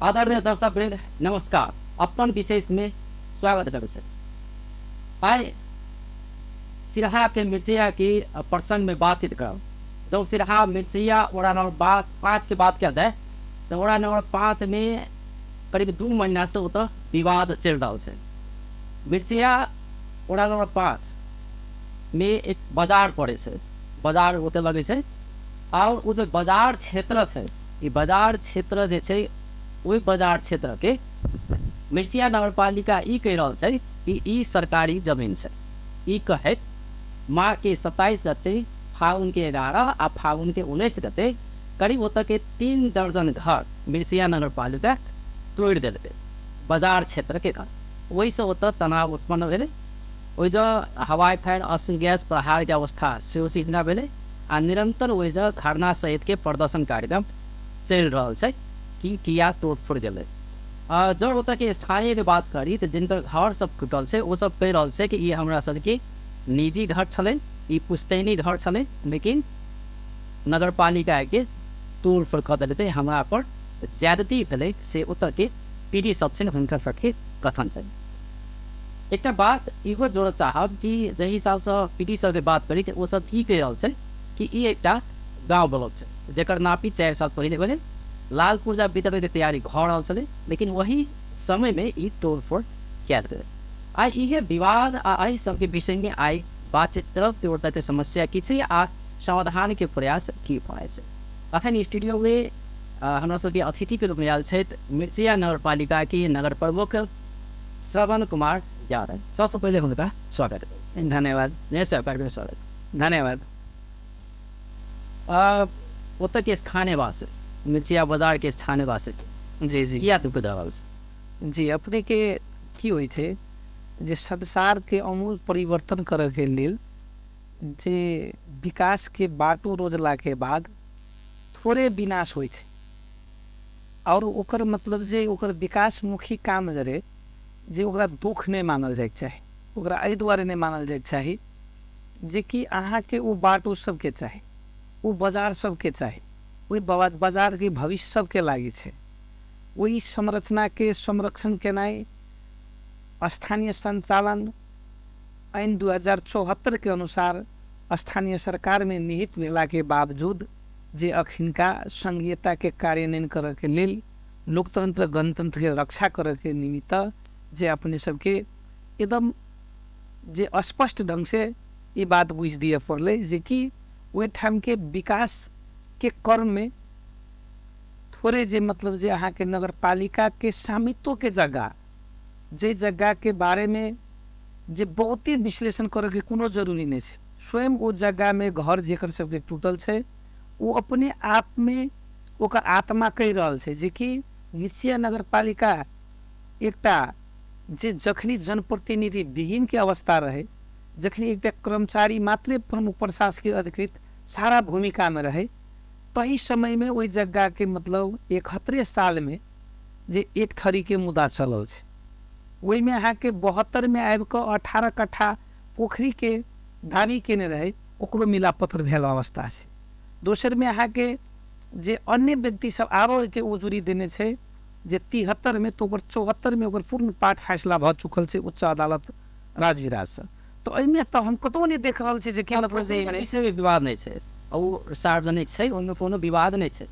आदरणीय दर्शक वृंद नमस्कार, अपन विशेष में स्वागत करै छी। आइ सिरहा के मिर्चैया के प्रसंग में बातचीत करब। जब सिरहा मिर्चैया वड़ा नंबर 5 के बात किया जाए तो वड़ा नंबर 5 में करीब 2 महीना से ओतऽ विवाद चलि रहल छै। मिर्चैया वड़ा नंबर 5 में एक बाजार पड़े छै, बाजार ओतऽ लगै छै और ओ जे बाजार क्षेत्र छै, ई बाजार क्षेत्र जे छै ओहि बाजार क्षेत्र के मिर्चैया नगरपालिका ई कहि रहल छै कि ई सरकारी जमीन छै। ई कहैत माह के 27 गते, फागुन के 11 आ फागुन के 19 गते करीब ओतऽ के 3 दर्जन घर मिर्चैया नगरपालिका तोड़ि देलकै, बाजार क्षेत्र के घर। ओहिसँ ओतऽ तनाव उत्पन्न भेलै, ओहि जगह हवाई फायर अश्रु गैस प्रहार के अवस्था सेहो सिर्जना भेलै आ निरंतर ओहि जगह धरना सहित के प्रदर्शन कार्यक्रम चलि रहल छै कि किया तोड़फोड़ गेलै। जब ओतऽ के स्थानीय के बात करी तऽ जिनकर घर सब टूटल छै ओ सब कहि रहल छै कि ई हमरा सबके निजी घर छलै, ई पुश्तैनी घर छलै, लेकिन नगरपालिका के तोड़फोड़ कऽ देलकै, हमरा पर ज्यादती भेलै, से ओतऽ के पीढ़ी सब छै हुनकर सबके कथन छै। एकटा बात इहो जोड़ऽ चाहब कि जाहि हिसाबसँ पीढ़ी सबके बात करी तऽ ओ सब ई कहि रहल छै कि ई एकटा गाँव ब्लॉक छै जकर नापी 4 साल पहिले भेलै, लाल पुर्जा वितरणके तैयारी भऽ रहल छलै, लेकिन वही समयमे ई तोड़फोड़ कयल गेलै। आइ इहे विवाद आ एहि सबके विषयमे आइ बातचीत करब कि ओतऽके समस्या की छै आ समाधानके प्रयास की भऽ रहल छै। अखन स्टूडियोमे हमरा सबके अतिथिके रूपमे आयल छथि मिर्चैया नगरपालिकाके नगर प्रमुख श्रवण कुमार यादव। सबसँ पहिले हुनका स्वागत करै छी। धन्यवाद। स्वागत। धन्यवाद। ओतऽ के स्थानीयवासी, मिर्चैया बाजार के स्थानीयवासी जी जी किया दुख रहल छै? जी अपने के की होइ छै जे संसार के अमूल परिवर्तन करऽ के लेल जे विकास के बाटो रोजला के बाद थोड़े विनाश होइ छै और ओकर मतलब जे ओकर विकासमुखी काम जे रहे जे ओकरा दुख नहि मानल जाइके चाही, ओकरा एहि दुआरे नहि मानल जाइके चाही जे कि अहाँके ओ बाटो सबके चाही, ओ बाजार सबके चाही, ओहि बाजारके भविष्य सबके लागि छै। ओहि संरचनाके संरक्षण केनाइ स्थानीय संचालन ऐन 2074 के अनुसार स्थानीय सरकारमे निहित भेलाके बावजूद जे अखिनका संघीयताके कार्यान्वयन करऽके लेल लोकतंत्र गणतंत्रके रक्षा करऽके निमित्त जे अपने सबके एकदम जे स्पष्ट ढंग से ई बात बुझि दिअ पड़लै जे कि ओहिठामके विकासके क्रममे थोड़े जे मतलब जे अहाँके नगरपालिकाके स्वामित्वके जगह, जे जगहके बारेमे जे बहुते विश्लेषण करऽके कोनो जरूरी नहि छै, स्वयं ओ जगहमे घर जेकर सबके टूटल छै ओ अपने आपमे ओकर आत्मा कहि रहल छै जे कि मिर्चैया नगरपालिका एकटा जे जखनी जनप्रतिनिधि विहीनके अवस्था रहे, जखनी एकटा कर्मचारी मात्रे प्रमुख प्रशासकीय अधिकृत सारा भूमिकामे रहे, तही समयमे ओहि जगहके मतलब 71 सालमे जे एक थरीके मुद्दा चलल छै, ओहिमे अहाँके 72 आबिकऽ 18 कट्ठा पोखरीके दाबी केने रहे, ओकरो मिलापत्र भेल अवस्था छै। दोसरमे अहाँके जे अन्य व्यक्ति सब आरो के उजुरी देने छै जे 73 में, तो ओकर 74 में ओकर पूर्ण पाठ फैसला भऽ चुकल छै उच्च अदालत राजविराजसँ। तऽ एहिमे तऽ हम कतहु नहि देख रहल छी जे कि मतलब जे विवाद नहि छै, ओ सार्वजनिक छै, ओहिमे कोनो विवाद नहि छै।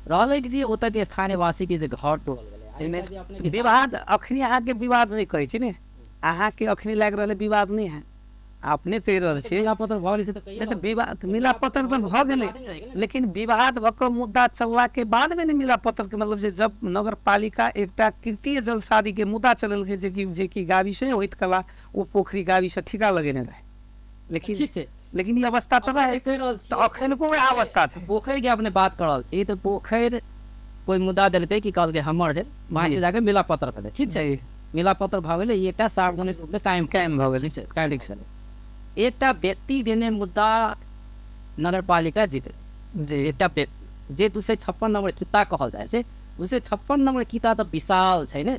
रहलै जे ओतऽ के स्थानीयवासीके जे घर तोड़ल गेलै, विवाद अखनी अहाँके विवाद नहि कहै छी ने, अहाँके अखनी लागि रहल विवाद नहि है, अपने कहि रहल छी मिलापत्र भऽ गेलै, विवाद मिलापत्र तऽ भऽ गेलै, लेकिन विवाद भऽ कऽ मुद्दा चललाके बादमे ने मिलापत्रके मतलब जे जब नगरपालिका एकटा तृतीय जलसारीके मुद्दा चलेलकै जेकि गावीसँ होइत कला ओ पोखरी गावीसँ ठिका लगेने रहै, लेकिन ठीक छै, लेकिन ई अवस्था तऽ रहै, तऽ अखनको वएह अवस्था छै। पोखरिके अपने बात कऽ रहल छी तऽ पोखरि कोइ मुद्दा देलकै कि कहलकै हमर छै, वहाँ जाके मिलापत्र भेलै, ठीक छै, मिलापत्र भऽ गेलै, ई एकटा सार्वजनिक रूपमे कायम कायम भऽ गेलै, ठीक छै, कायम ठीक छै। एकटा व्यक्ति देने मुद्दा नगरपालिका जीतै जी, एकटा व्यक्ति जे 256 नम्बर किता कहल जाइ छै, 256 नम्बर किता तऽ विशाल छै ने,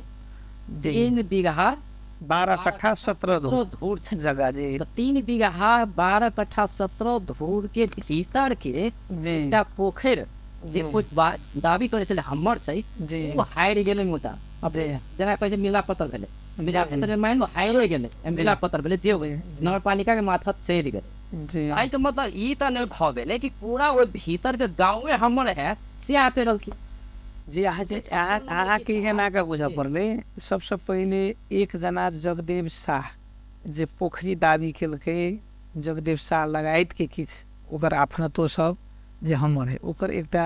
3 बीघा 12 कट्ठा 17 धूर छै जगह जी, 3 बीघा 12 कट्ठा 17 धूर के भीतर के एकटा पोखरि जे कोइ दावी करै छलै हमर छै ओ हारि गेलै मुद्दा। अब जेना कहै छै मिला पत्र भेलै, मिला पत्र मानि हारिए गेलै, मिला पत्र भेलै जे होइ नगरपालिका के माथत चलि गेलै। एहिके मतलब ई तऽ नहि भऽ गेलै कि पूरा ओहि भीतरके गाँवे हमर है से आते रहल। जी अहाँके एना कऽ बुझऽ पड़लै। सबसँ पहिले एक जना जगदेव शाह जे पोखरी दाबी केलकै, जगदेव शाह लगायतके किछु ओकर आफनतो सब जे हमर है, ओकर एकटा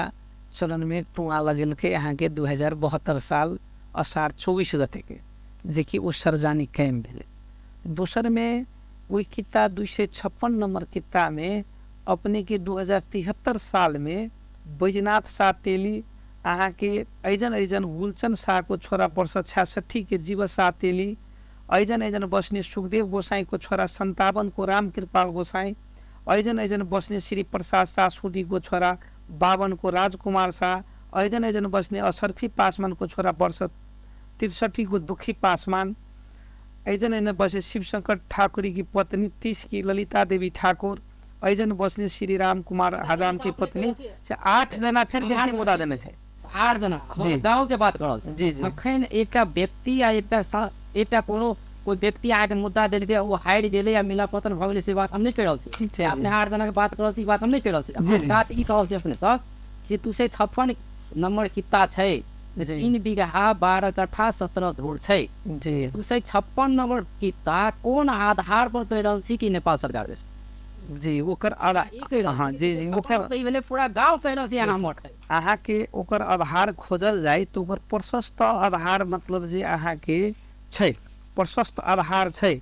चरणमे टुआ लगेलकै अहाँके 2072 साल असार 24 गतेके, जेकि ओ सार्वजनिक कायम भेलै। दोसरमे ओहि किता 256 नम्बर कितामे अपनेके 2073 सालमे बैजनाथ शाह तेली अहाँके ऐजन ऐजन गुलचन शाहको छोरा वर्ष 66 के जीव शाह तेली, ऐजन ऐजन बस्ने सुखदेव गोसाईको छोरा 57 को रामकृपाल गोसाई, ऐजन ऐजन बस्ने श्री प्रसाद शाह सुदीको छोरा 52 को राजकुमार शाह, ऐजन ऐजन बस्ने असर्फी पासवानको छोरा वर्ष 63 को दुखी पासवान, ऐजन ऐजन बस्ने शिवशंकर ठाकुरीकी पत्नी 30 की ललिता देवी ठाकुर, ऐजन बस्ने श्री राम कुमार हजामकी पत्नी, 8 जना फेर व्यक्ति मुद्दा देने छै। 8 जना गाँव के बात करल छै। अखन एकटा व्यक्ति या एकटा कोनो कोई व्यक्ति आके मुद्दा देलकै ओ हारि गेलै या मिला पत्र भऽ गेलै से बात हम नहि कहि रहल छी। अपने 8 जना के बात कर रहल छी, बात हम नहि कहि रहल छी। बात ई कहल छी अपने सब जे 256 नम्बर किता छै, 3 बीघा 12 कट्ठा 17 धूर छै। 256 नम्बर किता कोन आधार पर कहि रहल छी कि नेपाल सरकार के? जी ओकर हाँ जी जी ओकर भेलै पूरा गाँव कहि रहल छी हमर। अहाँके ओकर आधार खोजल जाय तऽ ओकर प्रशस्त आधार मतलब जे अहाँके छै, प्रशस्त आधार छै।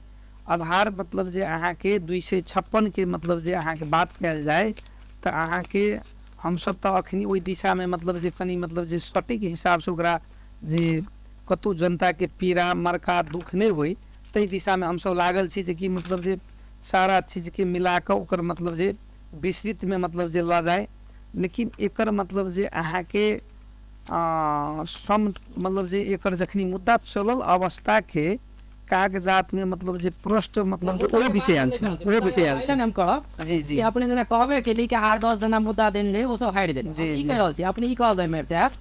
आधार मतलब जे अहाँके 256 के मतलब जे अहाँके बात कयल जाय तऽ अहाँके हमसब तऽ अखनी ओहि दिशामे मतलब जे कनि मतलब जे सटीक हिसाबसँ ओकरा जे कतहु जनताके पीड़ा मरका दुख नहि होइ ताहि दिशामे हमसब लागल छी, जे कि मतलब जे सारा चीजके मिलाकऽ ओकर मतलब जे विस्तृतमे मतलब जे लऽ जाय। लेकिन एकर मतलब जे अहाँके सम मतलब जे एकर जखनी मुद्दा चलल अवस्थाके कागजातमे मतलब जे प्रश्न मतलब ओहि विषय आयल छै, ओहि विषय आयल छै। हम कहब जी जी अपने जेना कहबे केली कि 8-10 जना मुद्दा देने रहे ओ सब हारि देने। ई कहि रहल छी अपने, ई कहल मेयर साहब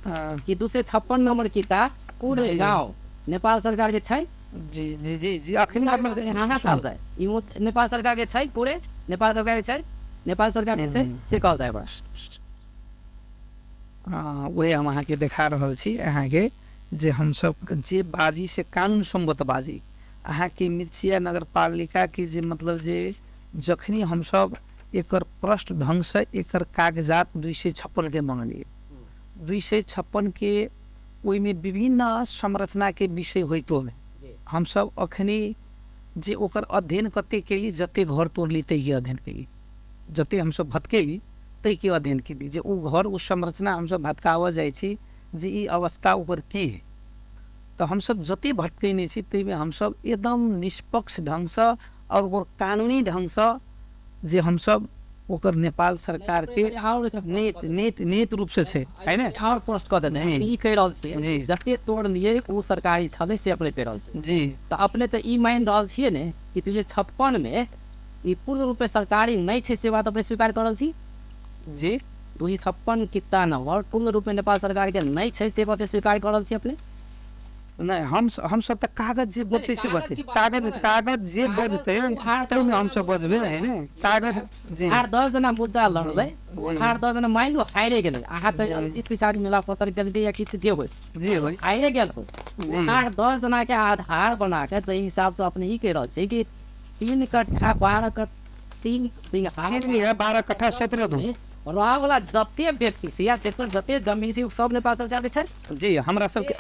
कि 256 नम्बर किता पूरे गाँव नेपाल सरकार के छै। जी जी जी जी अखन ई नेपाल सरकार के छै, पूरे नेपाल सरकार के छै, नेपाल सरकार के छै से कहल जाय। बस वही हम अहाँके देखा रहल छी अहाँके जे हमसब जे बाजी से कानून सम्मत बाजी। अहाँके मिर्चिया नगरपालिका के जे मतलब जे जखनी हमसब एकर प्रश्न ढङ्गसँ एकर कागजात 256 के मङ्गलियै, 256 के ओहिमे विभिन्न संरचनाके विषय होइतोमे हमसब अखनी जे ओकर अध्ययन कते केली, जते घर तोड़ली ताहिके अध्ययन केली, जते हमसब भटकेली ताहिके अध्ययन केली, जे ओ घर ओ संरचना हमसब भटकाबऽ जाइ छी जे ई अवस्था ओकर की है। तऽ हमसब जते भटकेने छी ताहिमे हमसब एकदम निष्पक्ष ढङ्गसँ आओर ओकर कानूनी ढङ्गसँ जे हमसब ओकर नेपाल सरकार के नेत नेत नेत रूप से छै है ने। आओर पोस्ट कऽ देने ई कहि रहल छी जते तोड़लियै ओ सरकारी छलै से अपने कहि रहल छी। जी तऽ अपने तऽ ई मानि रहल छियै ने कि 256 मे ई पूर्ण रूपे सरकारी नहि छै से बात अपने स्वीकार कऽ रहल छी? जी 256 किता नम्बर पूर्ण रूपे नेपाल सरकार के नहि छै से बात स्वीकार कऽ रहल छी अपने? नहि, हमसब तऽ कागज जे बजतै से बजतै, कागज कागज जे बजतै ताहिमे हमसब बजबै है ने। कागज 8-10 जना मुद्दा लड़लै, 8-10 जना मानि लो हारि गेलै, अहाँ तऽ पिछाड़ी मिला पत्र गेलै या किछु जे होइ जी होइ हारि गेल हो, 8-10 जना के आधार बना के जाहि हिसाबसँ अपने ई कहि रहल छी कि 3 कट्ठा 12 कट्ठा 3 बीघा 12 कट्ठा 17 धूर रहवला जते व्यक्ति छै या जकर जते जमीन छै सब नेपाल सरकार के छै। जी हमरा सबके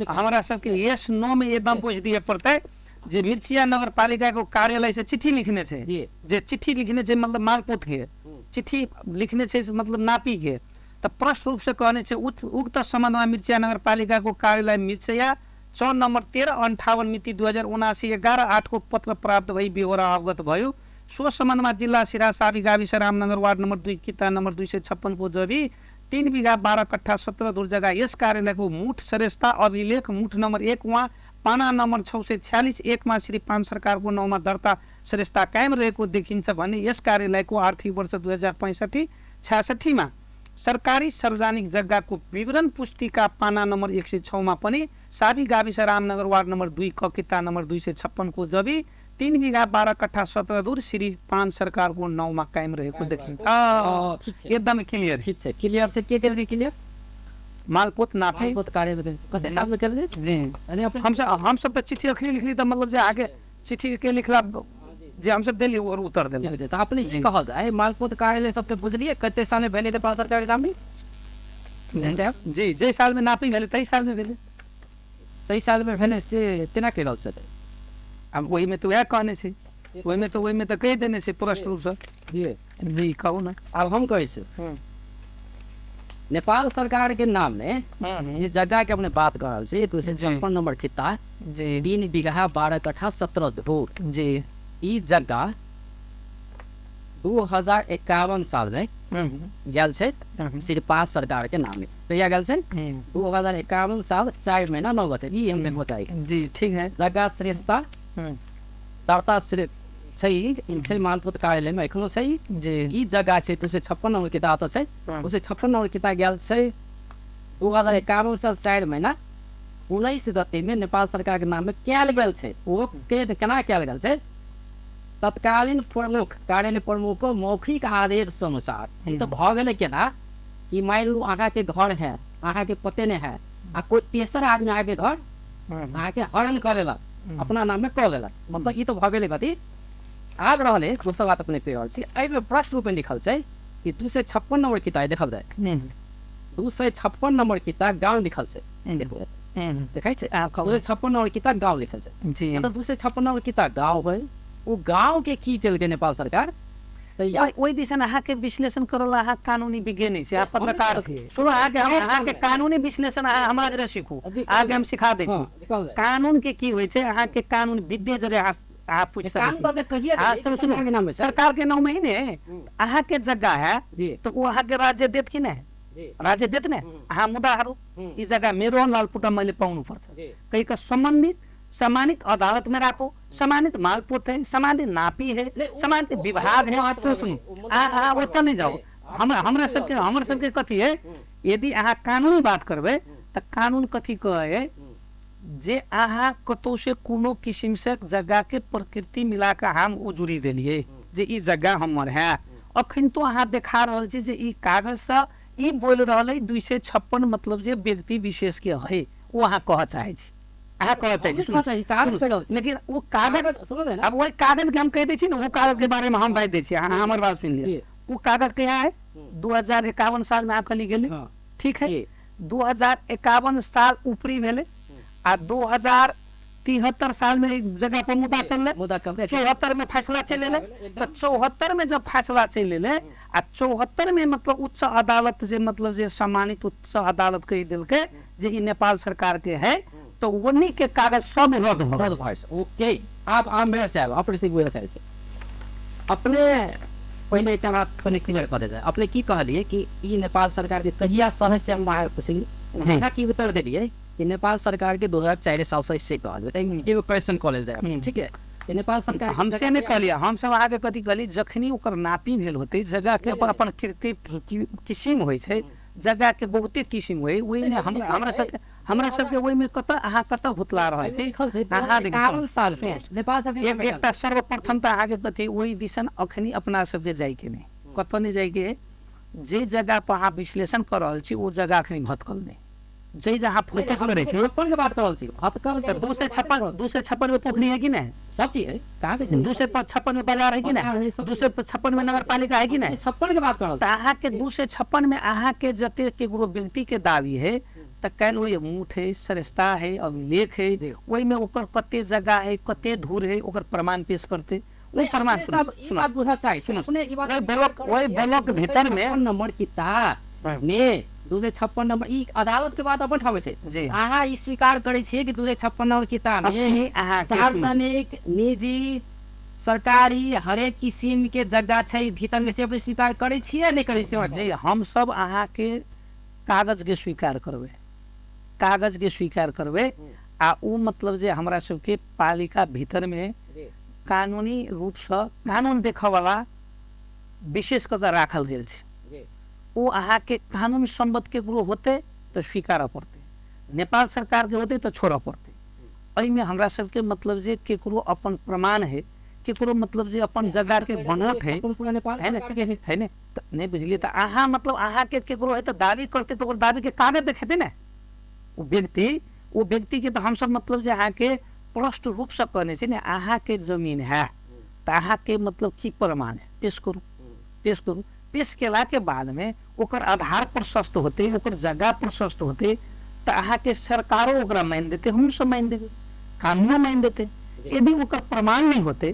हमरा सबके यस नो में एकदम पूछ दिए पड़तै जे मिर्चिया नगरपालिका को कार्यालय से चिट्ठी लिखने छै, जे चिट्ठी लिखने छै मतलब मालपोत के चिट्ठी लिखने छै मतलब नापी के, तऽ प्रश्न रूप से कहने छै उक्त सम्बन्धमा मिर्चिया नगरपालिका को कार्यालय मिर्चिया 4 नम्बर 13 58 मिति 2079 11/8 को पत्र प्राप्त भई बेहोरा अवगत भयो। सो सम्बन्धमा जिल्ला सिरा साबी गाविस रामनगर वार्ड नम्बर 2 किता नम्बर 256 को जबी 3 बिघा 12 कट्ठा 17 धुर जग्गा यस कार्यालयको मुठ श्रेष्ठता अभिलेख मुठ नम्बर 1 वा पाना नम्बर 646 1 मा श्री पान सरकारको 9 मा दर्ता श्रेष्ठता कायम रहेको देखिन्छ भने यस कार्यालयको आर्थिक वर्ष 2065-66 मा सरकारी सार्वजनिक जग्गाको विवरण पुस्तिका पाना नम्बर 106 मा पनि साबी गाविस रामनगर वार्ड नम्बर 2 क किता नम्बर 256 को जबी 3 बिघा 12 कट्ठा 17 धुर श्री 5 सरकारको नाउँमा कायम रहेको देखिन्छ। एकदम क्लियर। ठीक छै, क्लियर छै। के केलकै क्लियर? मालपोत नापे मालपोत कार्यालय कते साल में केलकै जी। हम सब त चिट्ठी अखनी लिखली त मतलब जे आगे चिट्ठी के लिखला जे हम सब देली और उतर देली। त अपने ई कहल जाय मालपोत कार्यालय सब के बुझलिए कते साल में भेलै नेपाल सरकार के नामी जी? जे साल में नापी भेलै तै साल में भेलै, तै साल में भेलै से केना केलल छै? आब ओहिमे तऽ वएह कहने छै, ओहिमे तऽ कहि देने छै स्पष्ट रूपसँ। जी जी कहू ने। आब हम कहै छी नेपाल सरकार के नाम में जे जगह के अपने बात कर रहल छी 256 नंबर खिता जी 3 बीघा 12 कट्ठा 17 धूर जी, ई जगह 2051 साल में गेल छै सिर्फ सरकार के नाम में। कहिया गेल छै? 2051 साल 4 महीना 9 गते। ई हम देखबो चाही जी। ठीक है। जगह श्रेष्ठता दर्ता सिर्फ छै, ई छै मालपोत कार्यालय में एखनो छै जी। ई जगह छै 256 नंबर किताब तऽ छै, 256 नंबर किताब गेल छै 2051 साल 4 महीना 19 गते में नेपाल सरकार के नाम में कयल गेल छै। ओ के केना कयल गेल छै? तत्कालीन प्रमुख कार्यालय प्रमुख मौखिक आदेश अनुसार। ई तऽ भऽ गेलै केना कि मानि लू अहाँके घर है, अहाँके पते नहि है आ कोई तेसर आदमी अहाँके घर अहाँके हरण कऽ लेलक, अपना नाम में कऽ लेलक, मतलब ई तऽ भऽ गेलै कथी। आब रहलै दोसर बात अपने कहि रहल छी, एहिमे प्रश्न रूपमे लिखल छै कि 256 नंबर किताब देखल जाय, 256 नंबर किताब गाँव लिखल छै, देखै छै 256 नंबर किताब गाँव लिखल छै जी। मतलब 256 नंबर किताब गाँव है, ओ गाँव के की केलकै नेपाल सरकार? ओहि दिसन अहाँके विश्लेषण करल अहाँ कानूनी विज्ञ नहि छी, अहाँ पत्रकार छी। सुनू अहाँके अहाँके कानूनी विश्लेषण अहाँ हमरा जरे सीखू, अहाँके हम सिखा दै छी कानून के की होइ छै। अहाँके कानून विद्या जरे अहाँ पूछि सकै छी। सरकार के नाम में ही ने अहाँके जगह है तो ओ अहाँके राज्य देत कि नहि? राज्य देत ने। अहाँ मुद्दा हारू ई जग्गा मेरो लालपुटा मैले पाउनुपर्छ कहि कऽ सम्बन्धित सम्मानित अदालत में राखो, सम्मानित मालपोत है, सम्मानित नापी है, सम्मानित विभाग है। सुनू सुनू अहाँ ओतऽ नहि जाउ। हमरा सबके हमर सबके कथी है, यदि अहाँ कानूनी बात करबै तऽ कानून कथी कहै जे अहाँ कतौ से कोनो किसिम से जगह के प्रकृति मिला कऽ हम उजुरी देलियै जे ई जगह हमर है। अखन तो अहाँ देखा रहल छी जे ई कागज से ई बोलि रहल है 256 मतलब जे व्यक्ति विशेष के है, ओ अहाँ कहऽ चाहै छी, अहाँ कहऽ चाहै छी। लेकिन ओ कागज अब वही कागज के हम कहि दै छी ने, ओ कागज के बारे में हम बाजि दै छी, अहाँ हमर बात सुनि लिअ। ओ कागज कहिया है? 2051 साल में अहाँ कहली गेलै, ठीक है। 2051 साल ऊपरी भेलै आ 2073 साल में एक जगह पर मुद्दा चललै, 74 में फैसला चलि एलै। तऽ 74 में जब फैसला चलि एलै आ 74 में मतलब उच्च अदालत जे मतलब जे सम्मानित उच्च अदालत कहि देलकै जे ई नेपाल सरकार के है, तो ओनी के कागज सब रद्द भऽ गेल। ओके, आब आम साहब अपने से बुझऽ चाहै छी, अपने पहिले एकटा बात कनि क्लियर कऽ देल जाय। अपने की कहलियै कि ई नेपाल सरकार के कहिया समय से हम पुछलियै, अहाँ की उत्तर देलियै कि नेपाल सरकार के 2004 साल से से कहलियै, एगो क्वेश्चन कऽ लेल जाय, ठीक है। नेपाल सरकार हमसे नहि कहलियै, हमसब अहाँके कथी कहलियै, जखनी ओकर नापी भेल होतै जगह के अपन अपन कृति किसिम होइ छै, जगह के बहुते किसिम होइ, ओहिमे हमरा सबके ओहिमे कतऽ अहाँ कतऽ भुतला रहल छी। एकटा सर्वप्रथम तऽ अहाँके कथी ओहि दिसन अखनी अपना सबके जाइके नहि, कतऽ नहि जाइके, जे जगह पर अहाँ विश्लेषण कऽ रहल छी ओ जगह अखनी भटकल नहि, जे जहाँ फोकस करै छी के बात कर रहल छी। भटकल 256 256 में पोखरी है कि नहीं? सब चीज है, कहाँ पे 256 में बाजार है कि नहीं? 256 में नगर पालिका है कि नहीं? 56 के बात कर रहल। तऽ अहाँके 256 में अहाँके जते केकरो व्यक्ति के दावी है तऽ काल्हि ओहि मूठ है, सरिस्ता है, अभिलेख है, ओहिमे ओकर कते जगह है, कते धूर है, ओकर प्रमाण पेश करते। ओहि प्रमाण ओहि ब्लॉक भीतर में नंबर किताब में 256 नंबर ई अदालत के बात अपन ठामे छै। अहाँ ई स्वीकार करै छियै कि 256 नंबर किताब में सार्वजनिक निजी सरकारी हरेक किसिम के जगह छै भीतर में, से अपने स्वीकार करै छियै नहि करै छियै? जी, हम सब अहाँके कागज के स्वीकार करबै, कागज के स्वीकार करबै आ ओ मतलब जे हमरा सबके पालिका भीतर में कानूनी रूप से कानून देखऽ वाला विशेष कऽ राखल गेल छै। ओ अहाँके कानून सम्मत केकरो होतै तऽ स्वीकारऽ पड़तै, नेपाल सरकारके होतै तऽ छोड़ऽ पड़तै। एहिमे हमरा सबके मतलब जे केकरो अपन प्रमाण है, केकरो मतलब जे अपन जगह के बनोट है, है ने, है ने, तऽ नहि बुझलियै। तऽ अहाँ मतलब अहाँके केकरो है तऽ दावी करतै तऽ ओकर दावीके कागज देखेतै ने ओ व्यक्ति। ओ व्यक्तिके तऽ हमसब मतलब जे अहाँके स्पष्ट रूपसँ कहने छी ने, अहाँके जमीन है तऽ अहाँके मतलब की प्रमाण है, पेश करू, पेश करू। पेश केलाके बादमे ओकर आधार प्रशस्त होतै, ओकर जगह प्रशस्त होतै, तऽ अहाँके सरकारो ओकरा मानि देतै, हमहूँ सब मानि देबै, कानूनो मानि देतै। यदि ओकर प्रमाण नहि होतै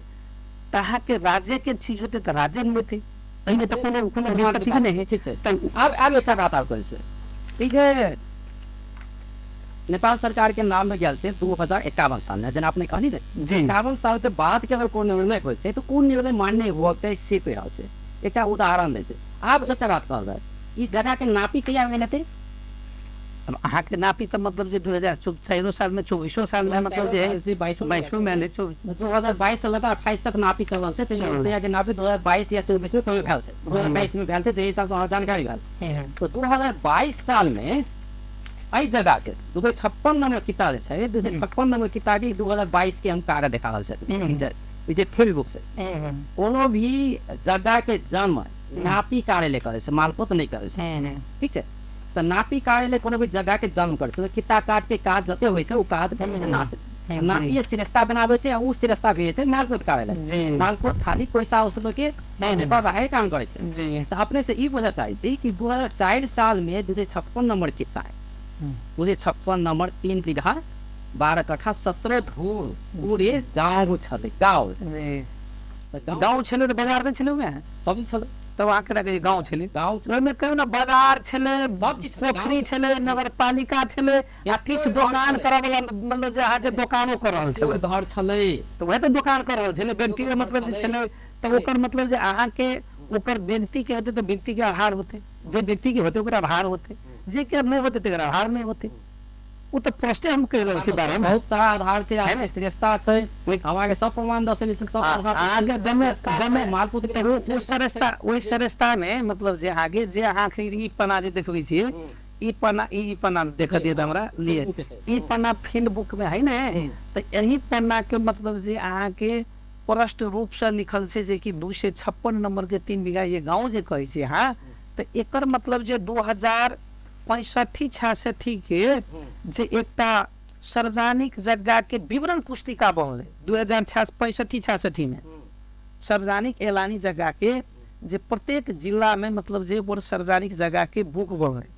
तऽ अहाँके राज्यके चीज होतै तऽ राज्य मे होतै, एहिमे तऽ कोनो कोनो विपत्ति नहि है। ठीक छै, आब आब एकटा बात आर कहै छै, ई जे नेपाल सरकार के नाम में गेल छै 2051 साल में, जेना अपने कहली ने 51 साल के बाद के अगर कोनो निर्णय होइ छै तऽ कोन निर्णय मान्य हुअ के चाही से कहि रहल छै। एकटा उदाहरण दै छै। आब एकटा बात कहल जाय, ई जगह के नापी कहिया भेल हेतै? अहाँके नापी तऽ मतलब जे 2004 साल में, 24 साल में, मतलब जे 22 में भेलै, 2022 से लऽ कऽ 28 तक नापी चलल छै। के नापी 2022 या 24 में कहियो भेल छै, 2022 में भेल छै, जे हिसाब से अहाँ जानकारी भेल। तो 2022 साल में एहि जगह के 256 नंबर किताब जे छै, 256 नंबर किताब के 2022 के हम कागज देखा रहल छै। ठीक छै, ई जे फील्ड बुक छै, कोनो भी जगह के जन्म नापी कार्यालय करै छै, मालपोत नहि करै छै। ठीक छै, तऽ नापी कार्यालय कोनो भी जगह के जन्म करै छै, किताब काट के काज जते होइ छै ओ काज करै छै नापी, नापिए सिरस्ता बनाबै छै आ ओ सिरस्ता भेजै छै मालपोत कार्यालय। मालपोत खाली पैसा वसूल के एकर राहे काम करै छै। तऽ अपने से ई बुझऽ चाहै छी कि 2004 साल में 256 नंबर किताब, 256 नंबर 3 बीघा 12 कट्ठा 17 धूर पूरे गाँव छलै। गाँव गाँव छलै तऽ बाजार नहि छलै, ओहिमे सब छलै। तब अहाँके गाँव छलै, गाँव ओहिमे कहियो ने बाजार छलै, सब चीज, पोखरी छलै, नगरपालिका छलै, या किछु दोकान करऽ वाला, मतलब जे अहाँके दोकानो कऽ रहल छलै, घर छलै, तऽ वएह तऽ दोकान कऽ रहल छलै व्यक्ति, मतलब जे छलै। तऽ ओकर मतलब जे अहाँके ओकर व्यक्तिके होतै तऽ व्यक्तिके आधार होतै, जे व्यक्तिके होतै ओकर आधार होतै, जे के नहि होतै तकर आधार नहि होतै। ओ तऽ प्रश्न हम कहि रहल छी बारे में बहुत सारा आधार छै, अहाँके श्रेष्ठता छै, अहाँके सब प्रमाण दर्शेने छै, सब आधार अहाँके जमे जमे मालपूत ओ श्रेष्ठता, ओहि श्रेष्ठता में मतलब जे अहाँके जे अहाँके ई पन्ना जे देखबै छियै, ई पन्ना ई पन्ना देख दिअ हमरा लिए, ई पन्ना फील्ड बुक में है ने, तऽ एहि पन्ना के मतलब जे अहाँके स्पष्ट रूप से लिखल छै जे कि 256 नंबर के 3 बीघा ये गाँव जे कहै छी अहाँ, तऽ एकर मतलब जे 2065 66 के जे एकटा सार्वजनिक जगह के विवरण पुस्तिका बनलै 2065 66 में, सार्वजनिक ऐलानी जगह के जे प्रत्येक जिला में मतलब जे ओकर सार्वजनिक जगह के बुक बनलै,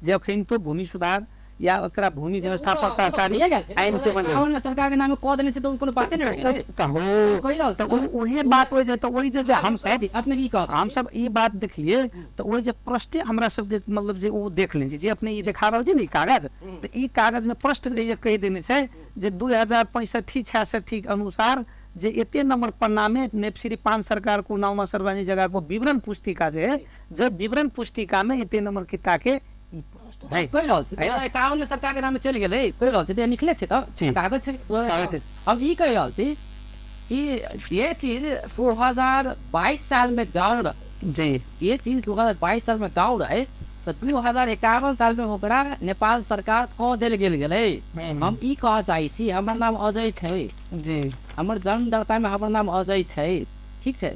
जे अखन तो भूमि सुधार या ओकरा भूमि व्यवस्थापन सहकारी आइन से बनलै, सरकार के नाम कऽ देने छै तऽ कोनो बाते नहि रहै। तऽ उहे बात होइ छै। तऽ ओहि जे हम सब अपने की कहब, हम सब ई बात देखलियै तऽ ओहि जे प्रश्न हमरा सबके मतलब जे ओ देख लेने छी, जे अपने ई देखा रहल छी ने ई कागज, तऽ ई कागज में प्रश्न जे कहि देने छै जे 2065 66 के अनुसार जे एते नंबर पन्ना में नेपश्री पान सरकार को नाम सार्वजनिक जगह को विवरण पुस्तिका जे है, जब विवरण पुस्तिका में एते नंबर किताब के कहि रहल छी 2051 में सरकार के नाम चलि गेलै, कहि रहल छी तऽ निकले छै तऽ कागज छै। हम ई कहि रहल छी कि जे चीज 2022 साल में गाँव रहे, जे चीज 2022 साल में गाँव रहे तऽ 2051 साल में ओकरा नेपाल सरकार कऽ देल गेल गेलै। हम ई कहऽ चाहै छी, हमर नाम अजय छै जी, हमर जन्मदाता में हमर नाम अजय छै, ठीक छै,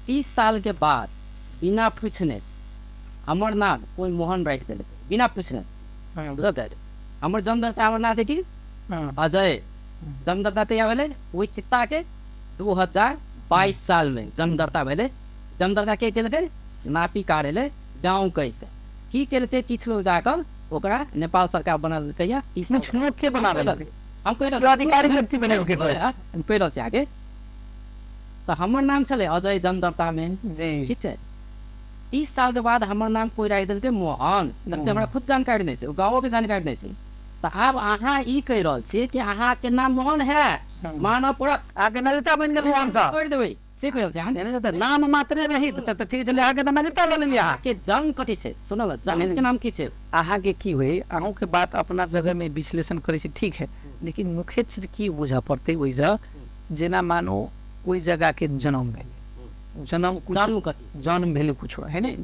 30 साल के बाद बिना पूछने हमर नाम कोई मोहन राखि देलकै, बिना पूछने, बुझल? हमर जन्मदाता हमर नाम छै की अजय, जन्मदाता तैयार भेलै ओहि किताब के 2022 साल में जन्मदाता भेलै। जन्मदाता के केलकै नापी कार्यालय गाँव कहिके की केलकै, किछु लोग जाकर ओकरा नेपाल सरकार बना देलकै। के बना देलकै, हम कहि रहल अधिकारी व्यक्ति बनेलकै, हम कहि रहल छी आगे। तऽ हमर नाम छलै अजय जन्मदाता में, ठीक छै, 30 साल के बाद हमर नाम कोई राखि देलकै मोहन, जबकि हमरा खुद जानकारी नहि छै, गाँवो के जानकारी नहि छै। तऽ आब अहाँ ई कहि रहल छियै कि अहाँके नाम मोहन है, मानऽ पड़त, अहाँके नागरिकता बनि गेल मोहन साहब, करि देबै से कहि रहल छी अहाँ। नाम मात्रे रही तऽ ठीक छलै, अहाँके तऽ नागरिकता लऽ लेलियै। अहाँके जन्म कथी छै, सुनल, जन्म के नाम की छै? अहाँके की होइ, अहूँके बात अपना जगह में विश्लेषण करै छी, ठीक है, लेकिन मुख्य चीज की बुझऽ पड़तै ओहिसँ, जेना मानो ओहि जगह के जन्म भेलै, जन्म जन्म भेलै कुछो है ने,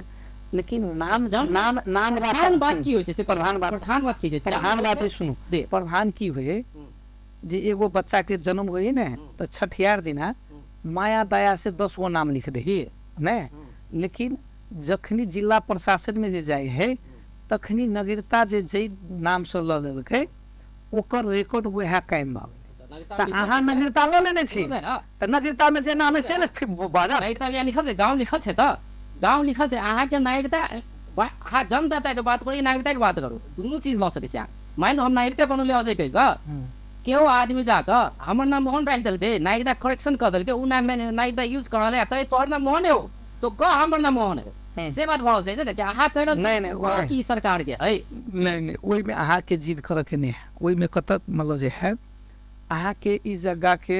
लेकिन नाम नाम नाम प्रधान बात की होइ छै से प्रधान बात, प्रधान बात की छै? प्रधान बात सुनू, प्रधान की होइ जे एगो बच्चा के जन्म होइ ने तऽ छठियार दिना माया दया से 10 गो नाम लिख दे ने, लेकिन जखनी जिला प्रशासन में जे जाइ है तखनी नगरता जे जे नाम से लऽ लेलकै ओकर रिकॉर्ड वएह कायम भऽ गेलै। तऽ अहाँ नगरता लऽ लेने छी तऽ नगरता में जे नाम है से ने बाजत। नगरता लिखल छै, गाँव लिखल छै, तऽ गाँव लिखल छै अहाँके नागरिकता। अहाँ जन्मदाताके बात करू, नागरिकताके बात करू, दुनू चीज लऽ सकै छी अहाँ। मानि हम नागरिकता बनौले अजय कहि कऽ केओ आदमी जाकऽ हमर नाम मोहन राखि देलकै, नागरिकता करेक्शन कऽ देलकै, ओ नागरिकता यूज कऽ रहलै, कहै तोहर नाम मोहन हो तो कह हमर नाम मोहन है, से बात भऽ रहल छै ने कि अहाँ कहि रहल छी सरकार के है। नहि नहि, ओहिमे अहाँके जिद करऽके नहि है। ओहिमे कतऽ मतलब जे है अहाँके ई जगहके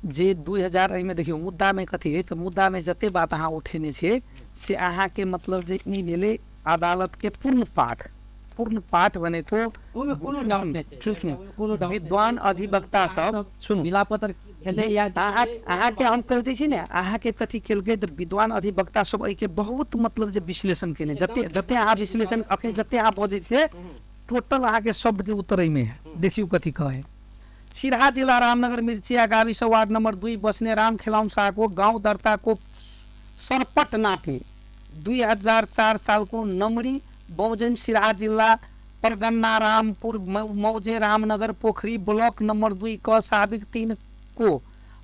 जे 2000 एहिमे देखियौ मुद्दामे कथी है, तऽ मुद्दामे जते बात अहाँ उठेने छियै से अहाँके मतलब जे ई भेलै अदालतके पूर्ण पाठ, पूर्ण पाठ बनेको विद्वान अधिवक्ता सब सुनू अहाँके हम कहि दै छी ने अहाँके कथी केलकै तऽ विद्वान अधिवक्ता सब एहिके बहुत मतलब जे विश्लेषण केने, जते जते अहाँ विश्लेषण अखन जते अहाँ बजै छियै टोटल अहाँके शब्दके उत्तर एहिमे है। देखियौ कथी कहै। सिरहा जिला रामनगर मिर्चिया गाविस वार्ड नम्बर 2 बस्ने राम खेलाउन शाहको गाउँ दर्ताको सरपट नापी 2004 सालको नमरी बमोजिम सिरहा जिल्ला परगन्ना रामपुर मौजे रामनगर पोखरी ब्लॉक नम्बर 2 क साबिक 3 को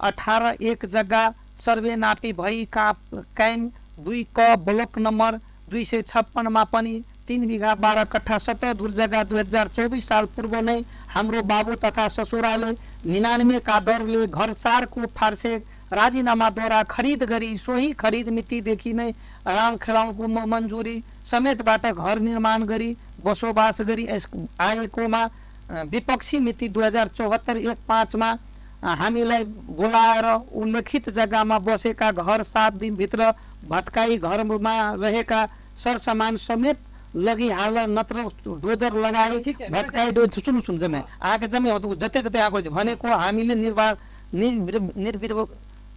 18 1 जग्गा सर्वे नापी भई कायम 2 क ब्लॉक नम्बर 256 मा पनि 3 बिघा 12 कट्ठा 17 धुर जग्गा 2024 साल पूर्व नै हाम्रो बाबु तथा ससुराले 99 का दरले घर 4 को फार्से राजीनामाद्वारा खरिद गरी सोही खरिद मितिदेखि नै राम खेलाउनको मन्जुरी समेतबाट घर निर्माण गरी बसोबास गरी आएकोमा विपक्षी मिति 2074-1-5 मा हामीलाई बोलाएर उल्लेखित जग्गामा बसेका घर 7 दिनभित्र भत्काई घरमा रहेका सरसामान समेत लगिहाल नत्र डोजर लगाए भत्काई। सुन्नु सुन्नु जमे आएको जमे जते जते आएको भनेको हामीले